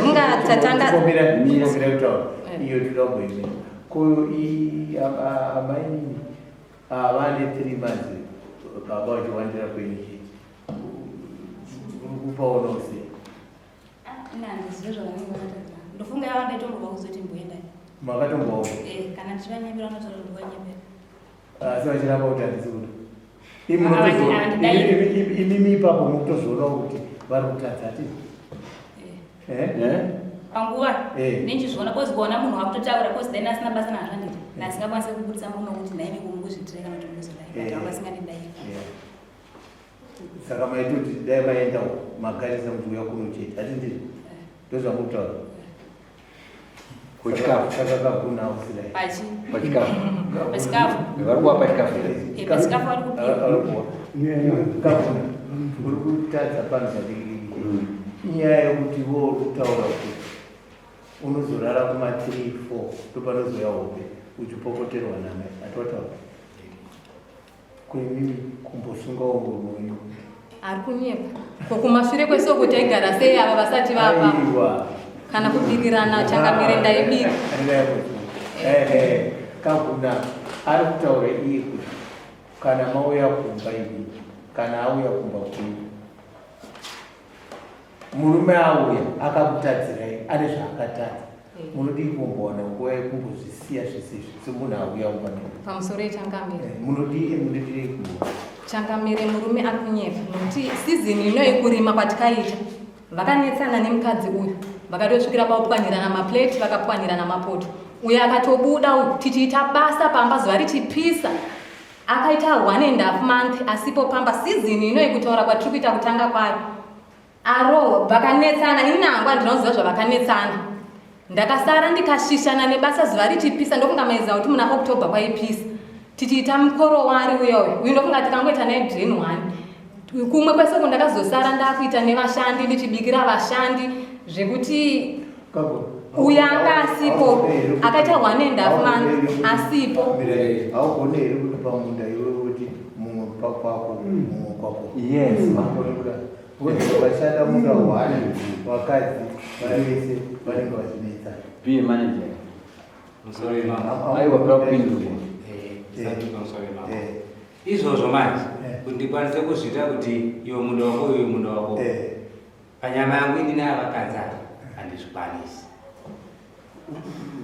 ungatatanga Chikombira kutaura iyo toda kumboimira ko amainini vane 3 months baba vachiwandira kwenyu chete uri kupaonawo sei nandizive zvavanenge vakatadza ndofunga yava ndaitombobva kuzoti mboendai makatomboona kana ndichivanyepera vanotaura kuti ndivanyepera asi vachiramba kuti handisi kuda Handidai. Imimi ipapo mukutozvionawo kuti vari kutadza ati Panguva nenchizviona kozi kuona munhu wakutotaura kozi dai ndasina basa nazvo handiti ndasingakwanise kubudisa murume wekuti nhaimi kumukuzviitira kana kuti mukuzodai but vanga vasingandidai Saka maitoti dai maenda magarisa kuti uya kuno chete hati ndizvo ndozvamukutaura Kuchikafu. Saka kakuna usidai pachi Pachikafu. Pachikafu. Vari kuwa pachikafu here? Pachikafu vari kupiwa. Kakuna uri kutadza pano padikidiki inyaya yekuti wo uri kutaura kuti unozorara kuma 3 4 ndopanozouya hope uchipopoterwa namai atiwataura Kuimimi kumbosungawo murume wenyu. Ari kunyepa. Ko kumashure kwese uko taigara sei ava vasati vapa? Aiwa. Kana kubikirana changamire ndaibika. Ehe, kakuna ari kutaura iye kuti kana mauya kumba imi, kana auya kumba kwenyu murume auya akakutadzirai ane zvaakatadza munodii kumbowana nguva yekumbozvisiya zvese izvi semunhu auya kumba menyu Pamusoro yechangamire. Munodii munodirei kumbowana Changamire murume ari kunyepa nokuti sizini ino yekurima kwatikaita vakanetsana nemukadzi uyu vakatosvikira pakupwanirana maplate vakapwanirana mapoto uyo akatobuda uyu tichiita basa pamba zuva richipisa akaita 1.5 month asipo pamba sizini ino yekutaura kwatiri kuita kutanga kwayo Aro vakanetsana ini hangu handina kuziva zvavakanetsana. Ndakasara ndikashishana nebasa zuva richipisa ndofunga maiziva kuti muna October kwaipisa. Tichiita mukorowari uya uyu. Uyu ndofunga tikangoita naye drain one. Kumwe kwese uku ndakazosara ndakuita nevashandi ndichibikira vashandi zvekuti uyu anga asipo akaita 1.5 month asipo. Haugone here kuti pamunda iwe kuti mumwe kwako mumwe kwako. Yes. Haugone kudaro. Vashanda munda hwani vakadzi vari vese vanenge vachinetsa. Be manager. Musoro imamo. Aiwa kupindurwa. Eh, Izvozvo manje kuti ndikwanise kuzviita kuti iwe munda wako iwe munda wako. Panyama yangu ini naye vakadzi ava handizvikwanisi.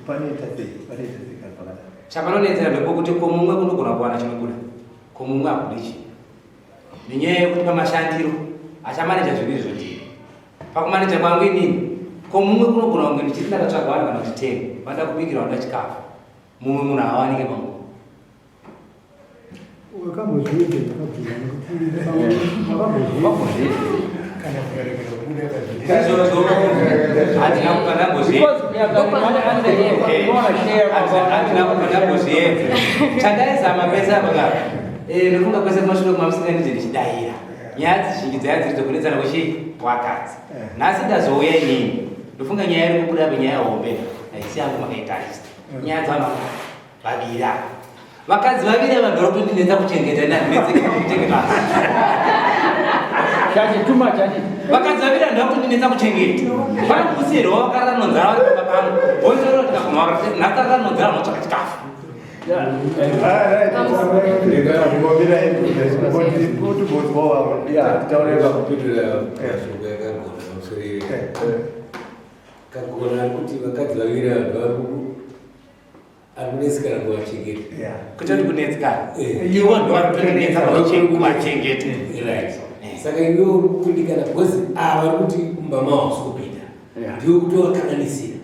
Panoita sei? Panoita sei kana pakadaro? Chapanonetsera ndepokuti komumwe kunogona kuwana chinobuda, komumwe hakudi chinhu. Nenyaya yekuti pamashandiro achamaneja zvinhu izvo ndini. Pakumaneja kwangu inini, komumwe kunogona kunge ndichiti ndakatsvaga vanhu kana kuti ten vanoda kubikira vanoda chikafu, mumwe munhu haawanike panguva. Wakambozviedza ndakabvunza nekuti wakambozviedza kana zikaregera kubuda Izvozvo handina kubva ndambozviedza. Handina kubva ndambozviedza. Chandaizama pese apa kapa. Eh, ndofunga kwese kumashure kumamusina ndije ndichidaira. Nyaya dzizhinji dzaya dziri dzokunetsana kuchi wakadzi. Nhasi ndazouya inini. Ndofunga nyaya iri kubuda apa nyaya hombe. Haisi yangu makaitarisa. Nyaya dzavanhu vaviri ava. Vakadzi vaviri ava ndoro kutondinetsa kuchengeta ini handinetseki kuchengeta. Chachi too much chachi. Vakadzi vaviri ava ndoro kutondinetsa kuchengeta. Vanokusiyirwa vakarara nonzara vari pamba pangu. Voitorera kuti ndakaguma nhasi akarara nonzara unotsvaka chikafu. Mashoko yakagona pamusoro kagona ari kuti vakadzi vaviri ava vari ari kunetsekana kuvachengeta. Kuita kuti kunetsekana. Ivo ndo vari kutondinetsa kuvachengeta. Right. Saka iwe uri kukundikana because ava vari kuti mumba mavo hausi kupinda. Ndiwe kuti wakanganisira.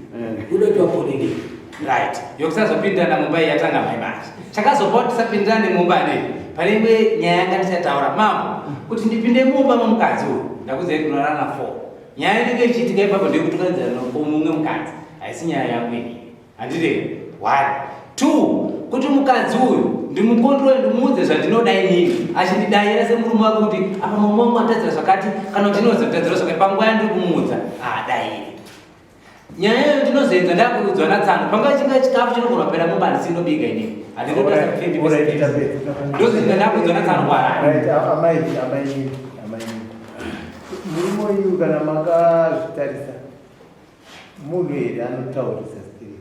Unoda kuti vapone nei? Right. Yokusazopindirana mumba iyi yatanga mai manje. Chakazopa kuti tisapindirane mumba nei? Pane imwe nyaya yanga ndichataura mambo kuti ndipinde mumba momukadzi uyu. Ndakuzai kunorara na 4. Nyaya inenge ichiitika ipapo ndeyekutukanidzana nomumwe mukadzi. Haisi nyaya yangu inini. Handiti? One. Two, kuti mukadzi uyu ndimukondroe ndimuudze zvandinoda inini achindidaira semurume wake kuti apa murume wangu atadzira zvakati kana kuti ndinozotadzira zvakati panguva yandiri kumuudza haadairi. Nyaya iyoyo ndinozoedza ndakuudzwa natsano panga chinga chikafu chinogona kupera mumba handisindobika inini handindozoita ndakuudzwa natsano kwarari. Amai, amai, amai, murume uyu kana makazvitarisa munhu here anotaurisa stereki?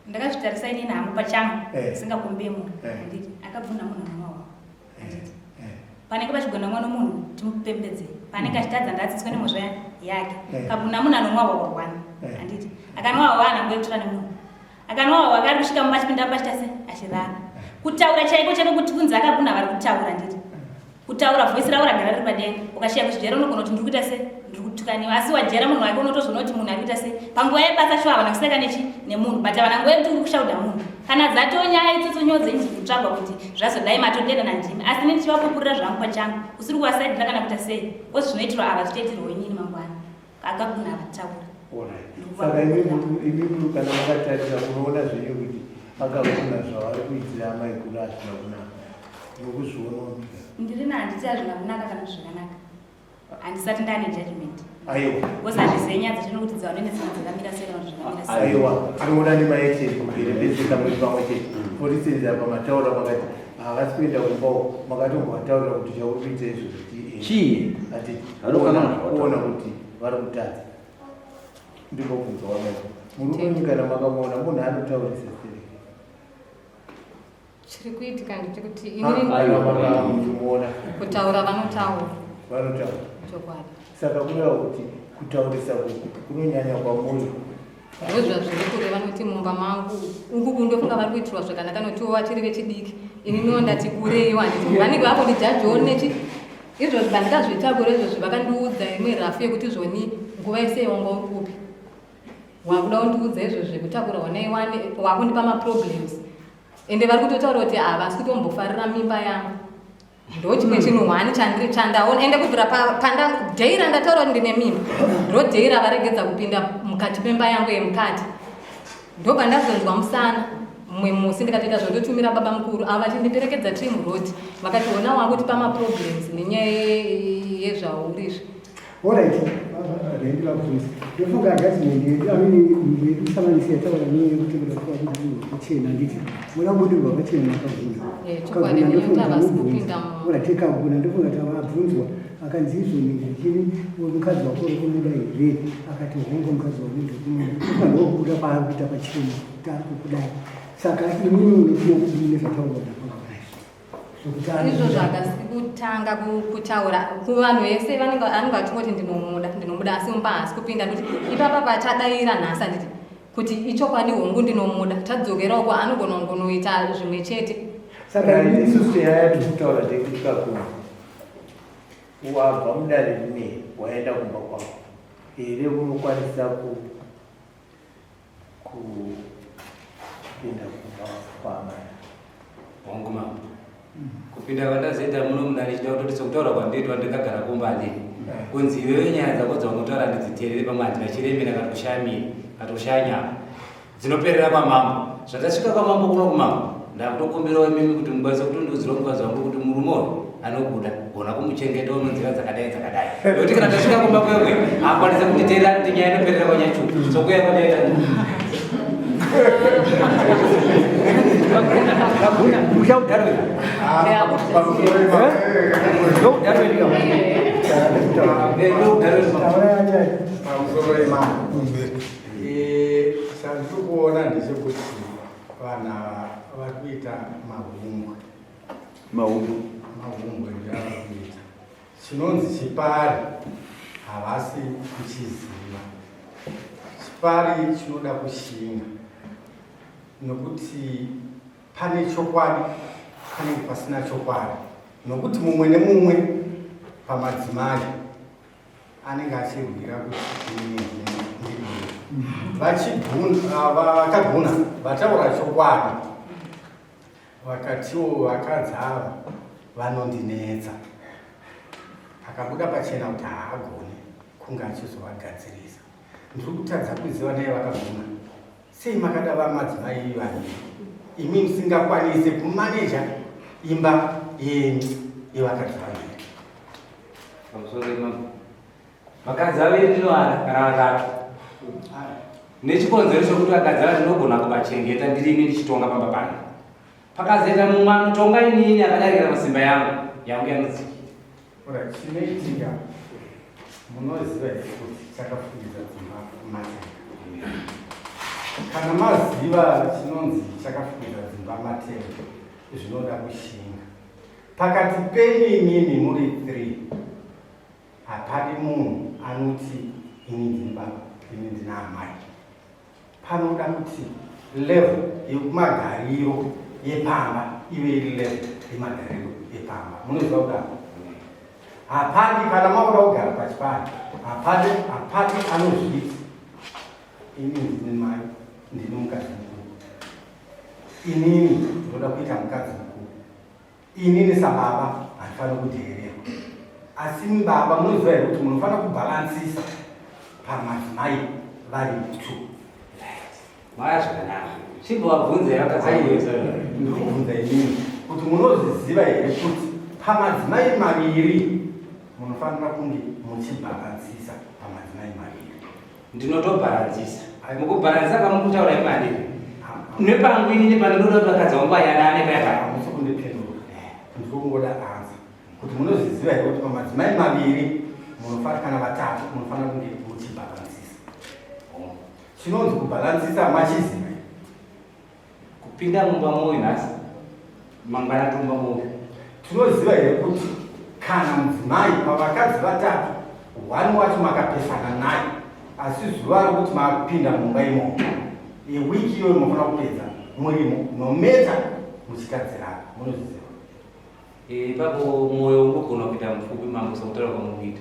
Ndakazvitarisa inini hangu pachangu singakumbie munhu handiti akabvuna munhu anomwawo handiti panenge pachigona mwana munhu timupembedze panenge achitadza ndaadzidziswe nemhosva yake. Kabvuna munhu anomwa hwahwa handiti akanwa hwahwa haana nguva yekutora nemunhu akanwa hwahwa akari kusvika mumba achipinda mumba achita se achirara kutaura chaiko chaiko kuti kunzi akabvuna vari kutaura handiti kutaura voice ravo ragara riri padenga ukashiya kuzvijera unogona kuti ndiri kuita se ndiri kutukaniwa asi wajera munhu wake unotozoona kuti munhu ari kuita se panguva yebasa shuwa havana kuseka nechi nemunhu but havana nguva yekuti uri kushauda munhu kana dzatonyaya itsotso nyoo dzenyu dziri kutsvagwa kuti zvazodai matodena nandimi asi ini ndichivapupurira zvangu pachangu usiri kuvasaidira kana kuita sei ozi zvinoitirwa ava zvichaitirwa inini mangwana akaguna avataura. Saka imimi kana makatarisa munoona zvenyu kuti akaguna zvavari kuitira amai guru hazvina kunaka nokuzviona. Ndiri na handiti hazvina kunaka kana kuti zvakanaka handisati ndane judgment. Aiwa. Because handizive nyaya dzacho nokuti dzavanene dzimwe dzakamira sei kana kuti zvakamira sei. Aiwa, tinoona nemaeksheni kumberi pese kamwe pamwe chete. For instance apa mataura makati havasi kuenda kumba uko makatombovataurira kuti chauri kuita izvo kuti Chii? Ati Vanofanira kuzvataura. kuona kuti vari kutadza. Ndiko kubvunza wamai. Murume uyu kana makamuona munhu anotaurisa stereki. Chiri kuitika ndechekuti inini Aiwa, muchimuona kutaura vanotaura vanotaura. chokwadi. Saka kureva kuti kutaurisa uku kunonyanya kwamuri. Ndozvazviri kureva nokuti mumba mangu uku ndofunga vari kuitirwa zvakanaka nokuti vachiri vechidiki ininiwo ndati kureiwo handiti vanenge vakundijajiwo nechi izvozvi pandikazvitakura izvozvi vakandiudza imwe rafu yekuti zvoni nguva yese wanga uri kupi wakuda kundiudza izvozvi zvekutakura wanaiwane wakundipa maproblems ende vari kutotaura kuti havasi kutombofarira mimba yangu ndo chimwe chinhu hwani chandiri chandaona ende kubvira panda dhei randataura kuti ndine mimba ndo dhei ravaregedza kupinda mukati memba yangu yemukati ndopandazonzwa musana mumwe musi ndikatoita zvondotumira baba mukuru ava vachindiperekedza tiri muroad vakati ona wakutipa maproblems nenyaya yezvauri izvi. Alright. rendi vabvunza. Ndofunga judgment yedu, I mean yedu kusanganisa yataura nenyaya yekuti kuda kubudirwa pachena handiti? Muda kubudirwa pachena makabvunza. Eh, chokwadi Kaguna ndofunga ndinoita vasi tamubvunza. kupinda mu- Ora tekaguna ndofunga tavabvunzwa akanzi izvo ndechini mukadzi wako uri kumuda here? Akati hongu mukadzi wangu ndikumuda. Ndofunga ndokubuda kwaari kuita pachena kuti ari kukudai. Saka imwimwi munotiwo kudini nezvataurwa napakuna izvi? Izvo zvakasi kutanga kutaura kuvanhu vese vanenge anenge achingoti ndinomuda ndinomuda asi mumba haasi kupinda ndoti ipapa pachadaira nhasi handiti kuti ichokwadi hongu ndinomuda tadzokera uko anogona kungonoita zvimwe chete. Saka isusu nyaya yatiri kutaura ndeyekuti kakuru wabva mudare rineri waenda kumba kwako here unokwanisa ku kupinda kumba kwaamai. Hongu mambo. Kupinda kwandazoita muno mudare chida kutoti sokutaura kwandoitwa ndakagara kumba handini. Kunzi iwewe nyaya dzako dzaunotaura handidziteerere pamwe handina chiremera kana kushaya miri kana kushaya nyama. Dzinoperera kwamambo. Zvatasvika kwamambo kuno kumambo ndakutokumbirawo imimi kuti mukwanise kutondiudzirawo mukadzi wangu kuti murume uyu anokuda gona kumuchengeta unonzira dzakadai dzakadai nekuti kana tasvika kumba kwekwe akwanise kunditeerera kuti nyaya inoperera kwanyachuku sokuya kwandaita Chandiri kuona ndechekuti vanhu ava vari kuita mahumbwe. Mahumbwe. Mahumbwe ndeavari kuita. Chinonzi chipari havasi kuchiziva. Chipari chinoda kushinga nokuti pane chokwadi panenge pasina chokwadi nokuti mumwe nemumwe pamadzimai anenge achirwira kuti ini ndidii. Vachiguna vakaguna vataura chokwadi vakatiwo vakadzi ava vanondinetsa akabuda pachena kuti haagoni kunge achizovagadzirisa ndiri kutadza kuziva naye vakaguna sei makada vamadzimai vaviri imi musingakwanise kumaneja imba yenyu yevakadzi vaviri. Pamusoro pemambo. Vakadzi vaviri ndinovada kana vatatu. Nechikonzero chokuti vakadzi ava ndinogona kuvachengeta ndirini ndichitonga pamba pano. Pakazoita mumwe anotonga inini akadarikira masimba yangu, yangu yanodzikira. Ora chinoitika munoziva here kuti chakafukidza dzimba matenga. Kana maziva chinonzi chakafukidza dzimba matenga zvinoda kushinga. Pakati penyu imimi muri 3 hapadi munhu anoti ini ndini baba ini ndina amai. Panoda kuti level yekumagariro yepamba ive iri level yemagariro epamba. Munoziva kudaro? Hapadi kana makuda kugara pachipari hapadi hapadi anozviti ini ndini mai ndini mukadzi mukuru inini ndinoda kuita mukadzi mukuru inini sababa handifaniri kudheererwa asi baba munoziva here kuti munofanira kubhalansisa pamadzimai vari two. Maya zvakanaka. Chimbovabvunza vakadzaiweza. Ndiri kubvunza inini kuti munozviziva here kuti pamadzimai maviri munofanira kunge muchibhalansisa pamadzimai maviri. Ndinotobharanzisa. Mukubharanzisa kwamukutaura imari. Nepangu inini pandinoda kuti vakadzi vangu vayanane paya paya. Hamusi kundipindura. Ndiri kungoda ansa kuti munozviziva here kuti pamadzimai maviri munofanira kana vatatu munofanira kunge muchibhalansisa. Chinonzi kubhalansisa machiziva. Kupinda mumba moyo nhasi mangwana tomba moyo. Tinoziva here kuti kana mudzimai pavakadzi vatatu one wacho makapesana naye asi zuva rokuti makupinda mumba imomo yewiki iyoyo munofanira kupedza murimo nometa muchitadzirana munozviziva. Ipapo mwoyo unogona kuita mupfupi mambo sokutaura kwamukuita.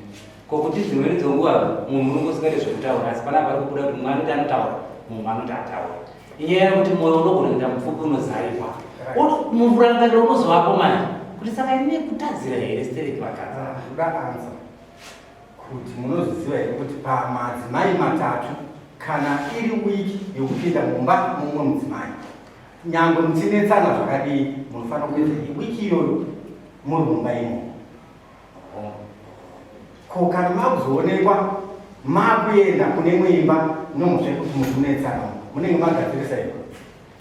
Ko kuti dzimweni dzenguva munhu unonge usingade zvekutaura asi panapa pari kubuda kuti mumwe anoti anotaura mumwe anoti ataura. Inyaya yekuti mwoyo unogona kuita mupfupi unozarirwa. Murangariro unozovapo manje kuti saka ini kutadzira here stereki vakadzi. Ndoda answer kuti munozviziva here kuti pamadzimai matatu kana iri wiki yekupinda mumba mumwe mudzimai nyangwe muchinetsana zvakadii munofanira kupedza wiki iyoyo muri mumba imomo. Ko kana makuzoonekwa Makuenda kune imwe imba nomuzve kuti mukunetsana munenge magadzirisa imba.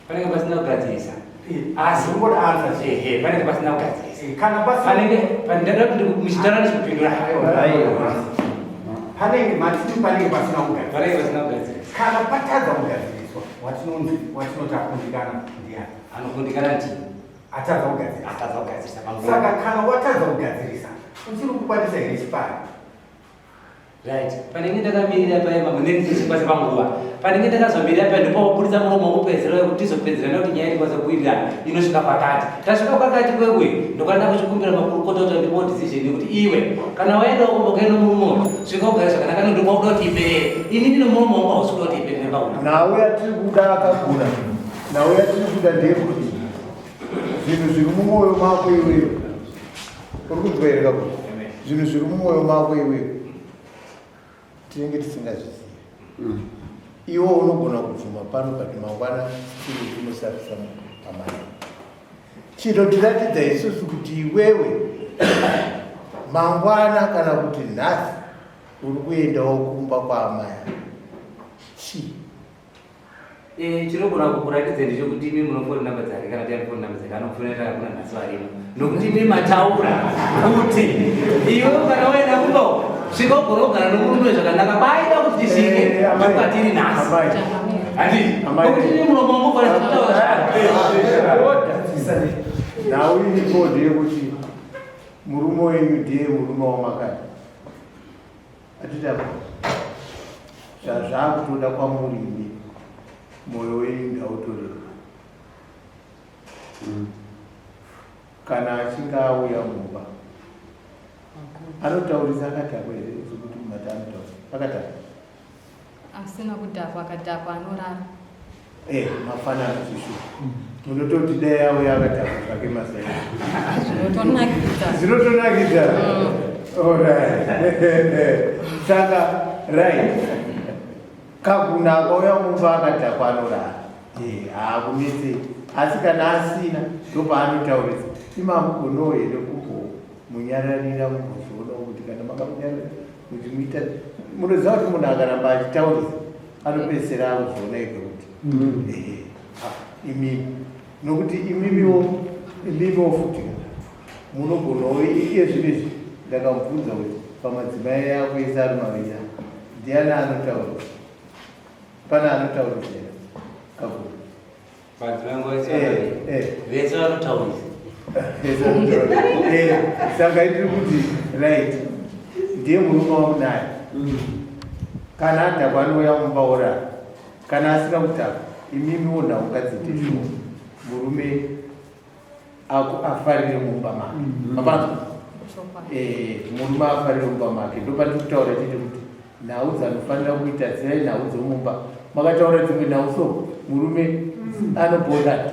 Panenge pasina kugadzirisa. Asi ungoda answer. Ehe, panenge pasina kugadzirisa. Kana pasina panenge pandada kuti muchitaura ndichikupindura. Aiwa. Panenge matini panenge pasina kugadzirisa. Panenge pasina kugadzirisa. Kana patadza kugadziriswa watinonzi watinoti akundikana ndiani? Anokundikana ndini. Atadza kugadzirisa. Atadza kugadzirisa panguva. Saka kana watadza kugadzirisa uchiri kukwanisa here chipari? Right. Panenge ndakamirira paye mambo nendichikwanisa panguva. Panenge ndakazomirira paye ndopawabudisa muromo wekupedzera wekuti tizopedzerana kuti nyaya tikwanise kuwirirana inosvika pakati. Tasvika pakati kwekwe ndokwana kuchikumbira makurukota kuti andipewo decision yekuti iwe kana waenda uko mbokaenda murume uyu svika ugare zvakanaka ndokuda kuti iperere. Ini ndine muromo wangu hausi kuda kuti iperere pakuda. Nhau yatiri kuda akagona, nhau yatiri kuda ndeyekuti zvinhu zviri mumwoyo mako iwewe uri kunzwa here kakuru zvinhu zviri mumwoyo mako iwewe tinenge tisingazvizivi mm. iwo unogona kubvuma pano but mangwana tiri tinosafisa amai chinotiratidza isusu kuti iwewe mangwana kana kuti nhasi uri kuendawo kumba kwaamai chii Eh, chinogona kukuratidza ndechekuti imi munofoni namba dzake kana kuti anofoni namba dzake anokufonera hakuna nhasi varimo nokuti imi mataura kuti iwe kana waenda kumba svika ugona kugara nomurume zvakanaka kwaida kuti tisvike eh, ndokwatiri nhasi handiti nokuti imi muromo wangu kwana kutaura nhau iripo ndeyekuti murume wenyu ndiye murume wamakati Atitapa zvazvakutoda kwamuri imi moyo wenyu ndautorerwa mm. Kana achinge auya mumba anotaurisa akadhakwa here sekuti mati anotaurisa akadhakwa asina kudhakwa akadhakwa anorara Eh, mafanana zvishu munototi dai auya akadhakwa zvake mazai zvinotonakidza zvinotonakidza Alright. Saka right. Kaguna akauya mumba akadhakwa anorara. Eh, haakunetse. Asi kana asina ndopaanotaurisa. Imamugonowo here kumbomunyararira mumbozvionawo kuti kana makamunyararira muchimuita munoziva kuti munhu akaramba achitaurisa anopedzisira akuzviona ega kuti mm. ehe imimi nokuti imimiwo imimiwo futi munogonawo iye zvino izvi ndakamubvunza kuti pamadzimai ako ese ari maviri ndiani anotaurisa pane anotaurisa here kakuru Eh, eh. vese vanotaurisa eh, saka itiri kuti right ndiye murume wamunaye mm. kana adhakwa anouya mumba orara kana asina kudhakwa imimiwo nhau ngadziite shuwa mm. murume afarire mumba make mm. mapanzwa murume afarire mumba make ndopatiri kutaura chete kuti nhau dzanofanira kuita zivai nhau dzomumba makataura dzimwe nhau so murume mm. anobhoda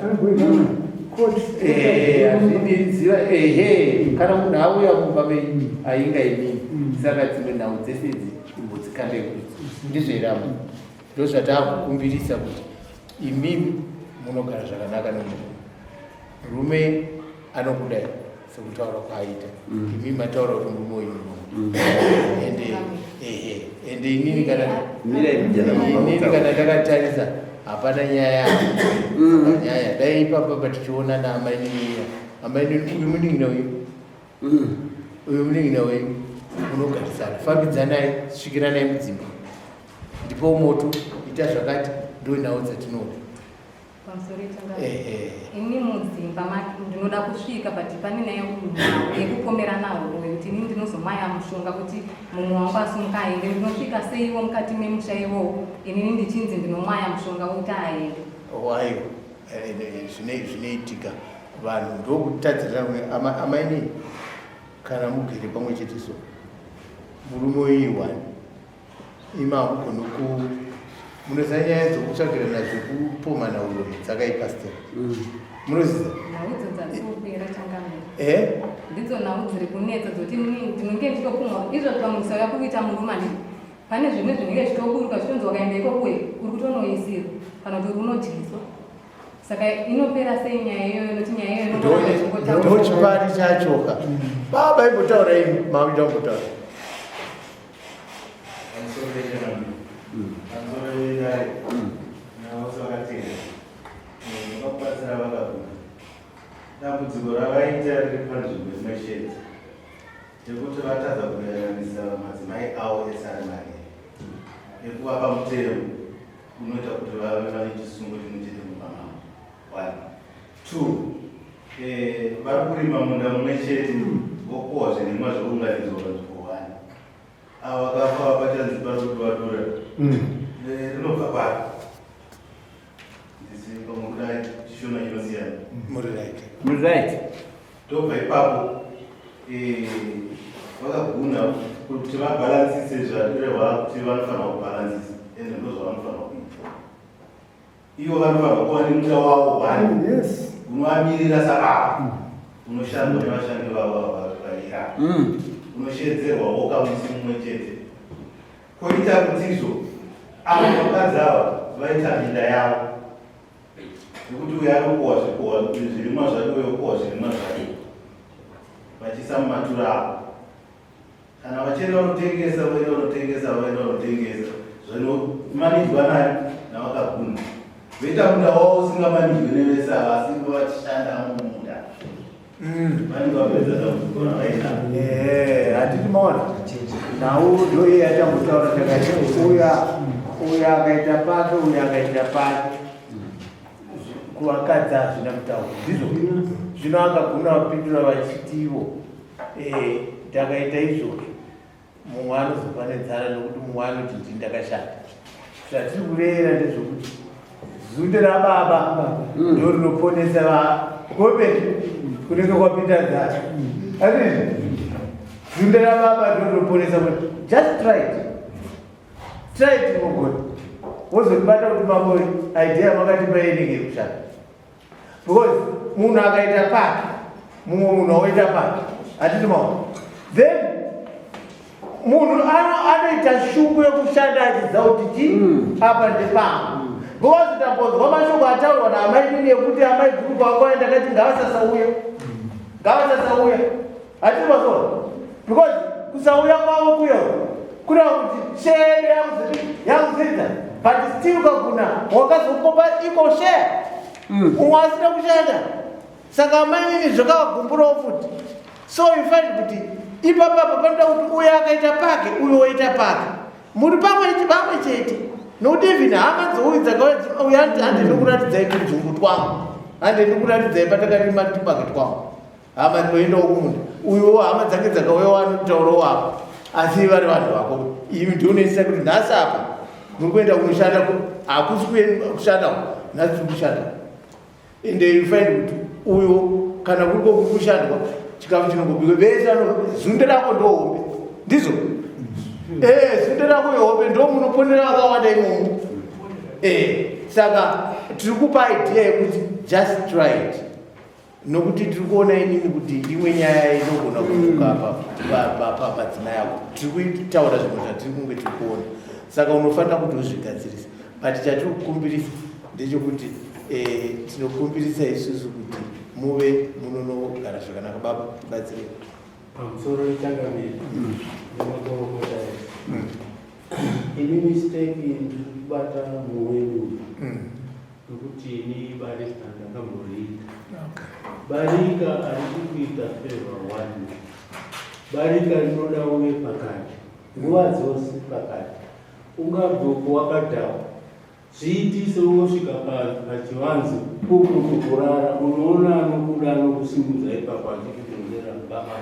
eh, hazvidi ziva ehe kana munhu auya mumba menyu ainga imini mm. saka dzimwe nhau dzese idzi imbodzikande kudzi ndizvo here amo ndozvatakukumbirisa kuti imimi munogara zvakanaka nomurume murume anokudai sekutaura kwaaita mm. imi mataura kuti murume uyu mm. ende ehe ende inini kana inini kana ndakatarisa hapana nyaya mm. nyaya dai ipapa patichiona naamainini amainini uyu munin'ina uyu uyu munin'ina wenyu munogarisana fambidzanai svikiranai mudzimba ndipo moto ita zvakati ndonhau dzatinoda Pamusoro ichangamire. Ini mudzimba make ndinoda kusvika but pane naye yekupomerana huroyi kuti ini ndinozomwaya mushonga kuti mumwe wangu asumuka aende. Ndinosvika seiwo mukati memusha iwowo inini ndichinzi ndinomwaya mushonga wekuti aende. Wayo eh, zvinoitika vanhu ndokutadzirana amaini kana mugere pamwe chete so murume uyu one Imi hamugoni ku munoziva nyaya dzokutsvagirana zvekupomana uroyi dzakaipa stera mm. munoziva nhau idzo dzatopera changamire eh? ndidzo nhau dziri kunetsa dzoti ndinonge ndichitopumwa izvo tikamusauya kuita murume andii pane zvimwe zvinenge zvichitoburuka zvichonzi wakaenda ikokuye uri kutonoisirwa kana kuti uri unodyiswa saka inopera sei nyaya iyoyo nokuti nyaya iyoyo ndochipari chachoka baba imbotaura imi makuita kumbotaura. Pamusoro pechangamire. Pamusoro pedare. Navose vakateerera. Vakakubatsira vakaguma. Dambudziko ravaita riri panzvimbo imwe chete yekuti vatadza kuyananisa madzimai avo ese ari maviri nekuvapa mutemo unoita kuti vave vane chisungo chimwe chete mumba mavo. One. Two. Eh, vari kurima munda mumwe chete vokohwa zvirimwa zvounganidzwa panzvimbo one. Ava vakafa vapachanzi pari kuti vadura. Eh, rinobva pari. Ndisi pamwe kudai chishona chinosiyana. Muri right. Muri right. Tobva ipapo eh, vakagona kuti vabhalansise zvatirehwa kuti vanofanirwa kubhalansisa ende ndo zvavanofanirwa kuita. Ivo vanofanirwa kuva nemunda wavo one Yes. unovamirira sababa unoshandwa nevashandi vavo vaira unoshedzerwa woka musi mumwe chete koita kutizvo avo vakadzi ava vaita minda yavo nekuti uyo anokohwa zvikohwa zvirimwa zvake uyo okohwa zvirimwa zvake vachiisa mumatura avo kana vachienda vanotengesa voenda vanotengesa voenda vanotengesa zvinomanidzwa nani navakaguma voita munda wavo usingamanidzwe nevese ava asi vachishanda mumunda vanenge vapedza dambudziko ravaita. Eh, handiti maona nhau ndoiye yatambotaura takati uya uya akaita pake uya akaita pake kuvakadzi hazvina mutauro ndizvo zvino akagona vapindura vachitivo eh, takaita izvozvo mumwe anozofa nenzara nokuti mumwe anoti ndini ndakashata zvatiri kureva ndezvokuti zunde rababa ndo rinoponesa vakope kunenge kwapinda nzara azvizvi zunde rababa ndo rinoponesa kuti just try it try it mogona wozondibata kuti mambo idea makatipa inenge yekushanda because munhu akaita pake mumwe munhu aoita pake hatiti maona then munhu anoita shungu yekushanda achiziva kuti chi apa ndepangu because tambonzwa mashoko ataurwa naamai nini ekuti amai guru kwakauya ndakati ngavasasauya ngavasasauya hatiti maona because kusauya kwavo kuya kureva kuti share yakuzoita but still kaguna wakazokopa equal share umwe asina kushanda saka amainini zvakavagumburawo futi so you find kuti ipapapa panoda kuti uyo akaita pake uyo oita pake muri pamwe pamwe chete nokuti even hama dzouyu dzakauya uyu anoti hande ndikuratidzai tunzungu twangu hande ndikuratidzai patakarima tupake twangu hama dzinoendawo kumunda uyuwo hama dzake dzakauyawo anotaurawo apa asi vari vanhu vako imi ndionoisa kuti nhasi apa muri kuenda kunoshanda hakusi kushanda nhasi tiri kushanda ende you find kuti uyo kana kuri kuri kushandwa chikafu chinongobikwa vese zunde rako ndohombe ndizvo eh zunde rako ihombe ndo munoponera vakawanda imomo eh saka tiri kupa idea yekuti just try it nokuti tiri kuona inini kuti imwe nyaya inogona kumuka padzimai ako tiri kutaura zvimwe zvatiri kunge tiri kuona saka unofanira kuti uzvigadzirisa but chatiri kukumbirisa ndechekuti eh, tinokumbirisa isusu kuti muve munonogara zvakanaka baba tibatsirei pamusoro ichangamire nemakorokota ese ini mistake ndiri kubata muwedu nokuti ini barika ndakamboriita barika harisi kuita favor one barika rinoda uve pakati nguva dzose pakati ungabve wakadhakwa zviitise ungosvika pachivanze kukurara unoona anokuda anokusimudza ipapo achikutonzera baba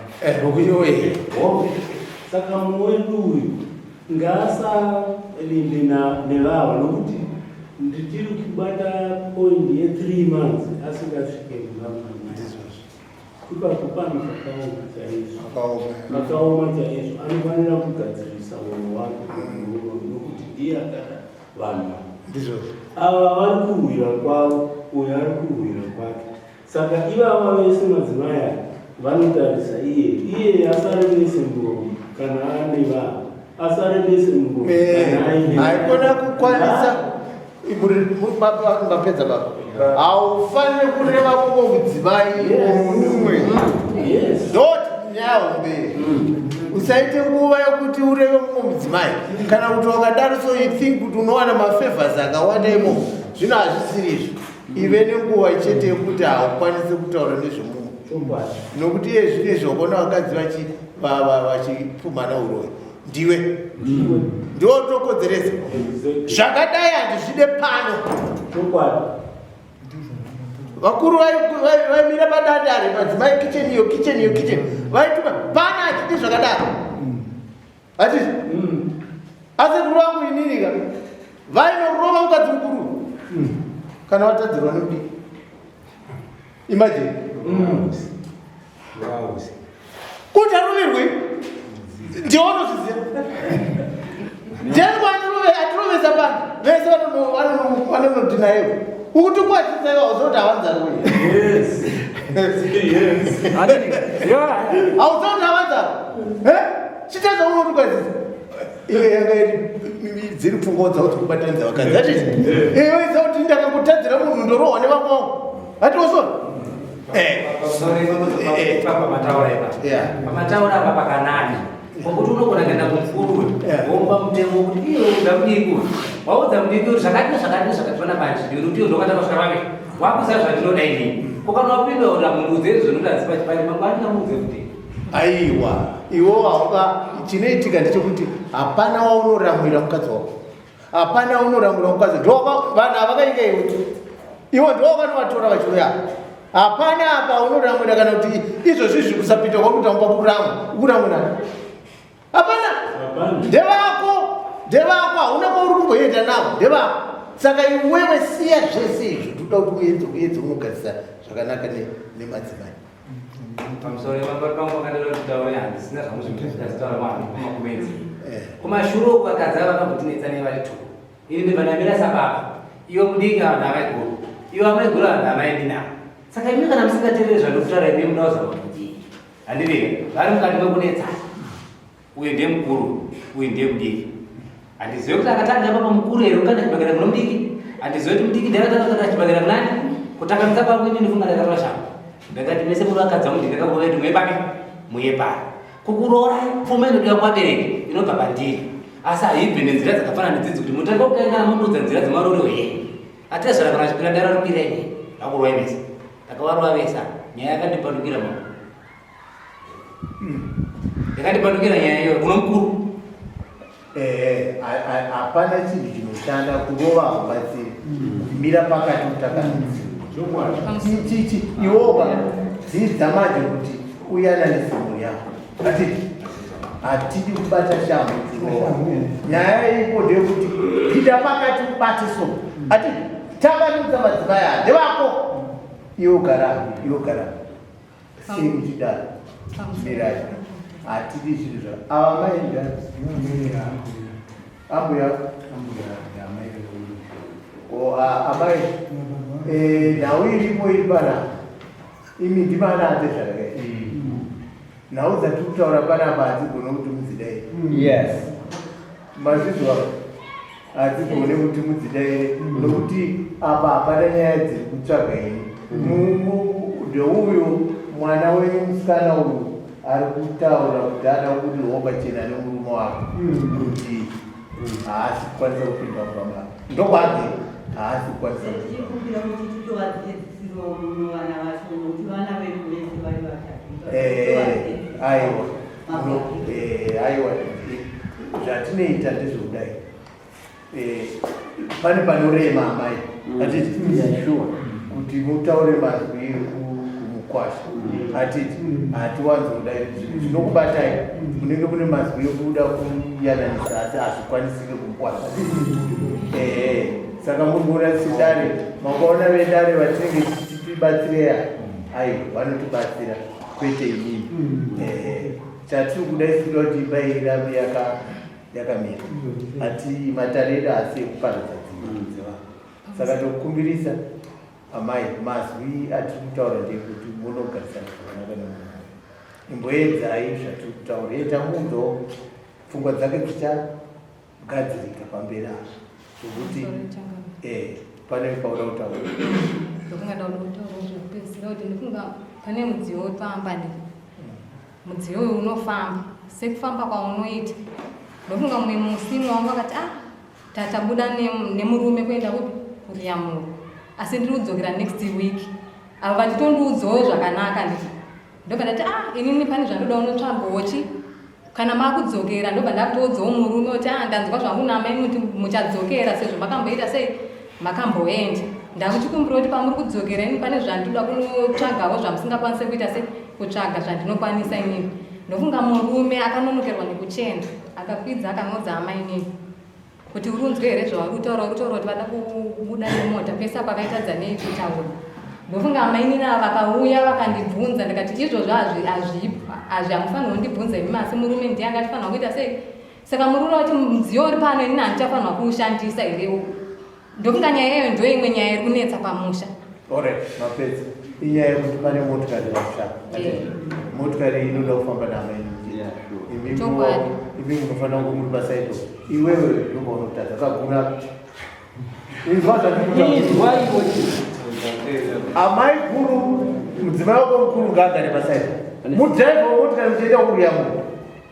saka mumwe wedu uyu ngaasalimbe nevava nokuti ndichiri kubata point ye3 months asingasvike mumamama ipapo pano pakaoma chaizvo pakaoma chaizvo anofanira kugadzirisa unhu hwake nokuti ndiye akada vanhu ava vari kurwira kwavo uyo ari kurwira kwake saka ivava vese madzimai aya vanotarisa iye iye asarevese muromo kana ane vanhu asarevese muromo kana aine haikona kukwanisa mapedza baba haufaniri kureva mumwe mudzimai mumwe ndoti nyaya hombe. Usaite nguva yekuti ureve mumwe mudzimai kana kuti wakadaro, so you think kuti unowana mafavors akawanda imomo. Zvino hazvisiri izvo. Ive nenguva chete yekuti haukwanisi kutaura nezvemumwe, nokuti iye zvino izvi wakaona vakadzi vachipumhana uroyi, ndiwe ndiwe utokodzeresa zvakadai. Handizvide pano. Vakuru vaimira padandare, madzimai, kitchen iyo, kitchen iyo, kitchen, vaituma pana. Hatidi zvakadaro, hatidi. Asi kuru vangu ininika vainorova mukadzi mukuru kana watadzirwa nemudiki. Imagine kuti aroverwe, ndiwe unozviziva, ndiani atirovesa pano? Vese vanonodhinayewo ukuti kwatisa iwe hauzoti havanzarwe, hauzoti havanzarwe chitadza unoti kwatisa iwe. Yanga iri dziri pfungwa dzavo dzekubatanidza vakadzi, atiti iwe idza kuti ndakangotadzira munhu ndorohwa nevamwe vangu, hatiwosona. Pamataura apa pakanaka, pokuti unogona kuenda kumukuru womupa mutemo wokuti iye udza mudiki, waudza mudiki kuti zvakati nezvakati nezvakati pana panji ndikuti iwe ndokatanga kusvika pake wakuziva zvandinoda inini. Ko kana wapinda ura munhu udze zvinoda dzipachipari mangwani kamuudze kuti Aiwa, iwo hauka. Chinoitika ndechekuti hapana waunoramwira mukadzi wako, hapana unoramwira mukadzi. Ndo vanhu havakainga iwe, iwo ndo wakanovatora vachiuya. Hapana apa unoramwira kana kuti izvozvi izvi kusapinda kwakuita mumba kuramwa kuramwira, hapana. Ndevako, ndevako, hauna kwauri kumboenda navo, ndevako. Saka iwewe siya zvese izvo. Toda kuti uedze uedze unogadzisa zvakanaka nemadzimai. Pamusoro pamberi pangu pakadaro kuti taure, handisina zvangu zvimutaura vanhu kumakumedzi kumashure uku. Vakadzi ava vakambotinetsa nevari two. Ini ndibva ndamira sababa, iwe mudiki ava ndamaiguru, iwe amaiguru ava ndamaindinavo. Saka imi kana musingateereri zvandikutaura, imi munoza kuti handiviri vari mukati mekunetsa. Uyu ndiye mukuru, uyu ndiye mudiki. Handizivi kuti akatanga papa mukuru here kukanda chibhakera kuno mudiki. Handizivi kuti mudiki ndiye akatanga kukanda chibhakera kunani. Kutakanisa kwangu ini ndifunga ndakatora shangu, ndakati mese muri vakadzi vangu, ndikakakuva kuti muye papi, muye pari kukuroora. Pfuma inodiwa kuvabereki inobva pandiri, asi haibve nenzira dzakafanana nedzidzi kuti mutanga kukaingana mundiudza nzira dzemaroorero here. Atezvara kana achipinda dara rupira ini ndakurwai mese, ndakavarova vese. Nyaya yakandipandukira mama, yakandipandukira nyaya iyoyo kuno mukuru. Hapana chinhu chinoshanda kurova, haubatsiri kumira pakati kutakanisa chichi. Iwoka dzidza manje kuti uyananise mhuri yako. Atiti hatidi kubata shamhu kurova. Nyaya iripo ndeyekuti pinda pakati ubate. So atiti takanudza madzimai aya ndevako, iwe gara, iwe gara. Sei muchidaro? Mirai, hatidi zvinhu zva ava maenda ambuya. O amai, nhau iripo iri panapa, imi ndimana ate zvakaita. Nhau dzatiri kutaura panapa hadzigone kuti mudzidai. Mazvizwa, hadzigone kuti mudzidaire nokuti apa hapana nyaya dziri kutsvaga ini. Ndeuyu mwana wenyu musikana uyu ari kutaura kuti ada kubudirwawo pachena nemurume wake kuti haasi kukwanisa kupinda mumba make, ndokwake haasi kukwanisa kupinda. Tichikumbira kuti titovadzidzisirawo muno vana vacho, nokuti vana vedu vese vari vatatu. Aiwa, aiwa, zvatinoita ndezvekudai. Pane panorema amai, hatiti kuti mutaure mazwi kumukwasha, hatiti hatiwanzodai zvinokubatai. Munenge mune mazwi ekuda kuyananisa, asi hazvikwanisike kumukwasha. Saka muri kuona sedare, makaona vedare vatinenge tichibatsireya, aiwa, vanotibatsira kwete inini. Chatiri kuda isi kuda kuti imba irambe yakamira. Ati matare edu haasi ekuparadza dzimba dzevanhu. Saka tokukumbirisa amai, mazwi atiri kutaura ndeyekuti munogarisana zvakanaka nemunhu. Imboedzai zvatiri kutaura, etamuudzawo pfungwa dzake dzichagadzirika pamberi apo zvokuti pane pauda kutaura. Ndokunga ndauda kutaura zvekupedzisira kuti ndifunga pane mudziyo wepamba, ndi mudziyo uyu unofamba. Sekufamba kwaunoita. Ndofunga mumwe musi mumwe wangu akati ah tatabuda nemurume kuenda kupi kuriyamuro asi ndiri kudzokera next week ava vachitondiudzawo zvakanaka nditi ndobva ndati ah inini pane zvandoda unotsvagawo chi kana makudzokera ndobva ndakutoudzawo murume kuti ah ndanzwa zvangu namai muti muchadzokera sezvo makamboita sei makamboenda ndakuchikumbira kuti pamuri kudzokera ini pane zvandoda kunotsvagawo zvamusingakwanise kuita se kutsvaga zvandinokwanisa inini ndofunga murume akanonokerwa nekuchena akakwidza akanoudza amainini kuti uri unzwe here zvavari kutaura uri kutaura kuti vada kubuda nemota pese apa akaitadza nei kutaura ndofunga amainini ava vakauya vakandibvunza ndikati izvozvo hazvipo hazvi hamufanirwa kundibvunza imi asi murume ndiye anga achifanirwa kuita sei saka murume wati mudziyo uri pano inini handichafanirwa kuushandisa here ndofunga nyaya iyoyo ndo imwe nyaya iri kunetsa pamusha Alright, mapedza. Inyaya yekuti pane motikari pamusha. Motikari inoda kufamba naamai. Chokwadi. Imi munofanira kunge muri pasaito. Iwewe ndobva unotadza kaguna. Inzwa zvandikuta. Inzwa iwe. Amai guru, mudzimai wako mukuru ngaagare pasaito. Mudhiraivha wemotikari muchienda kuruyamuro.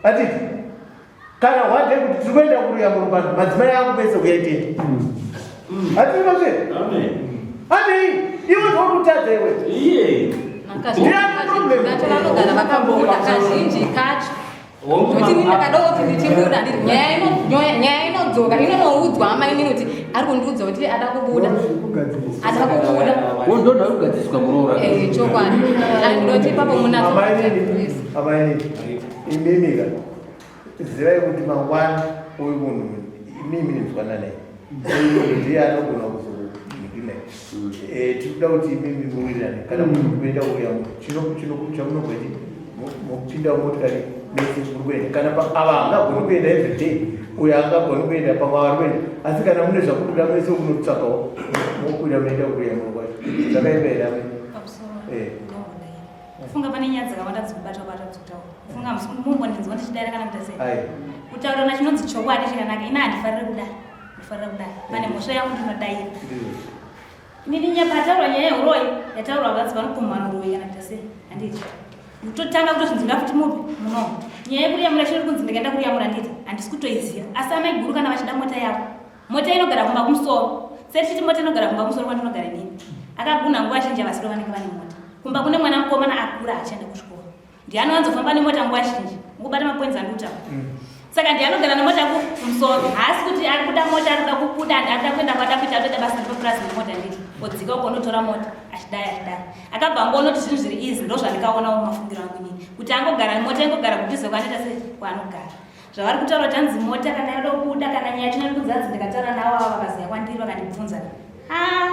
Atiti kana one day kuti tiri kuenda kuruyamuro pano madzimai angu mese kuyaitenda hatiri mazve andei iwe ndokutadza iwe vanogara vakabuda kazhinji kacho kuti ini ndakada kuti ndichibuda nyaya inodzoka inonoudzwa amainini kuti ari kundiudza kuti ada kubuda ada kubuda wondoda kugadziswa muroora eh, chokwadi andinoti ipapo munaamainini imimika Zivai kuti mangwana uyu munhu imimi nzwana naye uyu munhu ndiye anogona kuzomudinai. Eh, tiri kuda kuti imimi muwirirane kana munhu kuenda uya chamunogoti mopinda motikari mese muri kuenda kana ava angagoni kuenda everyday uyo angagoni kuenda pamwe avari kuenda asi kana mune zvakubuda mese kunotsvakawo mokwira munoenda kuruya muro kwacho zvakaimba here amai eh. Funga pane nyaya dzakawanda dzikubatwa batwa dzikutaura. Funga mumbondinzwa ndichidaira kana kuita sei. Kutaurana chinonzi chokwadi chikanaka ini handifarire kudai. Ndifarira kudai. Pane mhosva yangu ndinodaira. Inini nyaya pataurwa nyaya yehuroyi yataurwa vakadzi vanopumhana uroyi kana kuita sei. Handiti. Kutotanga kutozvinzwira futi mupi muno. Nyaya yekuriyamura chiri kunzi ndikaenda kuriyamura nditi handisi kutoiziva. Asi amai guru kana vachida mota yavo Mota inogara kumba kumusoro. Setichiti mota inogara kumba kumusoro kwandinogara inini. Akaguna nguva zhinji havasiro vanenge vane mota. Kumba kune mwana mukomana akura achienda kuchikoro. Ndiye anowanzofamba nemota nguva zhinji. Mukubata mapoints andikutaura. Saka ndiye anogara nemota kumusoro. Haasi kuti ari kuda mota ari kuda kubuda ari kuda kuenda kwada kuita atoita basa repapurazi nemota nditi. Odzika uko onotora mota achidai achidai. Akabva angoona kuti zvinhu zviri easy ndozvandikaonawo mafungiro angu inini. Kuti angogara mota ingogara kudhuze kwaanoita sei kwaanogara. Zvavari kutaura kuti hanzi mota kana yoda kubuda kana nyaya yacho iri kunzi hanzi ndikataura navo ava vakaziya kwandiri vakandibvunza. Ah.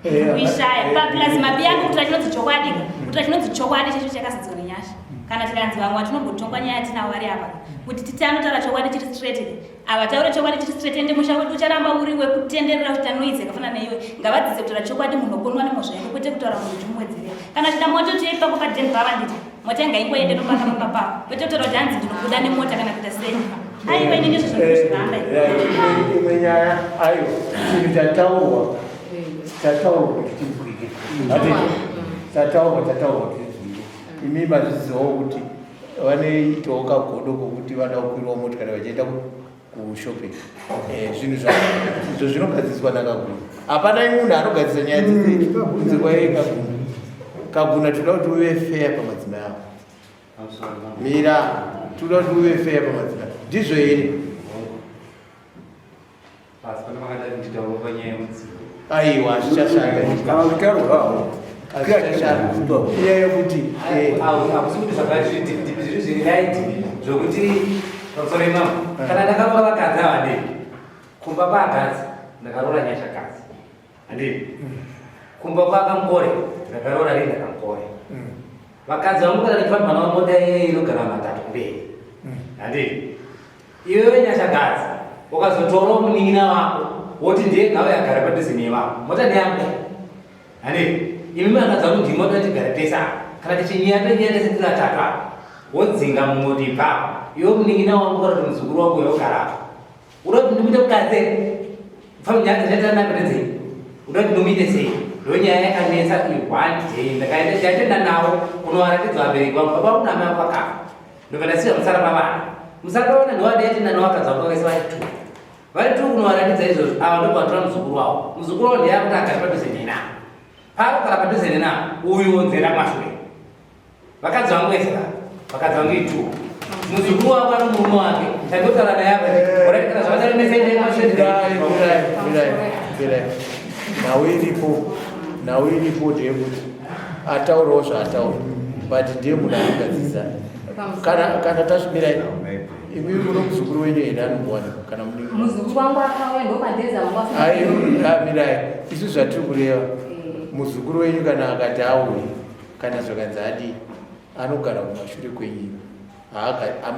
Eh, Kuishaya. eh, Pa plus mabi yangu kuti chinonzi chokwadi. Kuti chinonzi chokwadi chacho chakazadzwa nenyasha. Kana tikanzi vamwe vatinombotonga nyaya yatinavo vari apa. Kuti titi anotaura chokwadi chiri straight. Avataure chokwadi chiri straight ende musha wedu ucharamba uri wekutenderera kuti tanoidza yakafanana neiwe. Ngavadzidze kutaura chokwadi munhu okonwa nemhosva yake kwete kutaura munhu uchimuwedzerera. Kana chida moto tiye ipapo padeni pava nditi. Mota ngaingoende nopaka pamba pavo. Kwete kutaura kuti hanzi ndinobuda nemota kana kuita sei. Aiwa ini ndizvo zvandinozviramba. Eh, imwe nyaya ayo chinhu chataurwa chataurwa kuti chinzwike. Hatiti chataurwa chataurwa kuti chinzwike. Imi mazvizivawo kuti vanoitawo kagodo kokuti vada kukwirawo motikari vachienda kushopping eh, zvinhu izvo zvinogadziswa nakaguna hapana munhu anogadzisa nyaya dzese kunze kwaiye kaguna kaguna tinoda kuti uve fair pamadzimai ako mira tinoda kuti uve fair pamadzimai ndizvo here aiwa hazvichashanda hazvichashanda inyaya yekuti eh. hakusi kuti zvakazviri zviri right zvokuti pamusoro imamo kana ndakaroora vakadzi ava ndei kumba kwaakadzi ndakaroora nyasha kadzi handii kumba kwakamukore ndakaroora rinda kamukore vakadzi vangu kana ndichifamba navo mota iye inogara matatu kumberi handii Iwewe Nyashagadzi ukazotorawo munin'ina wako woti ndiye gave agare padhuze nevako mota ndeyangu handi imi makadzi vangu ndimi moda tigare tese apa kana tichinyeya tonyeya tese tiri atatu apa wodzinga mumwe kuti ibva apa iwe munin'ina wangu kana kuti muzukuru wangu uyo ogara apa uda kuti ndimuite mukadzi here nyaya dzatanga ndedzei uda kuti ndimuite sei ndonyaya yakanetsa i one day ndakaenda ndatoenda navo kunovaratidza vabereki vangu baba vangu namai vangu vakafa. Ndobva ndasiya musara pavana. Musara pavana ndowadaiti nani wakadzi vangu vakaisa vari two. Vari two kunovaratidza izvozvo ava ndobva vatora muzukuru wavo. Muzukuru wavo ndiye akuti agare padhuze nena. Paakugara padhuze nena uyu wonzera kumashure. Vakadzi vangu vese ka vakadzi vangu itu. Muzukuru wako ano murume wake. Tandotaura naye apa. Alright kana zvakadaro mese endai kumashure. Mirai, mirai, mirai, mirai. Nhau iripo, nhau iripo ndeyekuti ataurawo zvaataura but ndiye munhu anogadzirisa. Kana kana tasvimirai imi muno muzukuru wenyu here anombowanikwa kana mune Muzukuru wangu akauya ndopandeza wangu Ai, mirai isu zvatiri kureva muzukuru wenyu kana akati auye kana zvakanzi adii anogara kumashure kwenyu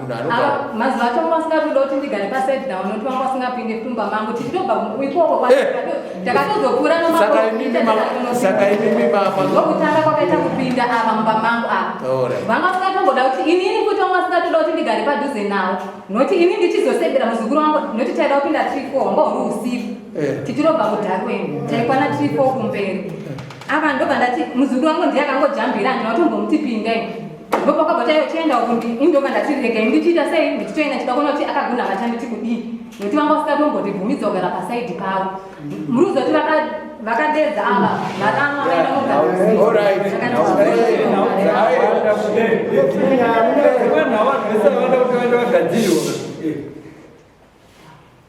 munhu anogara Mazuva acho vanga vasingatoda kuti ndigare paside nawo nokuti vanga vasingapinde kumba mangu tichitobva ikoko takatozopfuura Saka imimi Ndokutanga kwakaita kupinda ava mumba mangu ava. Alright. Vanga vasingatomboda kuti inini futi vanga vasingatoda kuti ndigare padhuze nawo nokuti ini ndichizosebera muzukuru wangu nokuti taida kupinda 3 4 wanga huri usiku. Tichirobva kudhakweni taikwana 3 4 kumberi ava ndobva ndati muzukuru wangu ndiye akangojambira handina kutombomuti pindai ndopakabva chaiyo chienda uku ini ndobva ndati regai ndichiita sei ndichitoenda chida kuona kuti akagona machanditi kudii nokuti vanga vasingatombondibvumidza kugara pasaidi pavo muri kuziva kuti vakadedza ava varamwa vaenda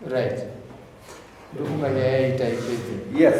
Alright. Right, ndofunga nyaya yaita ipedze. Yes.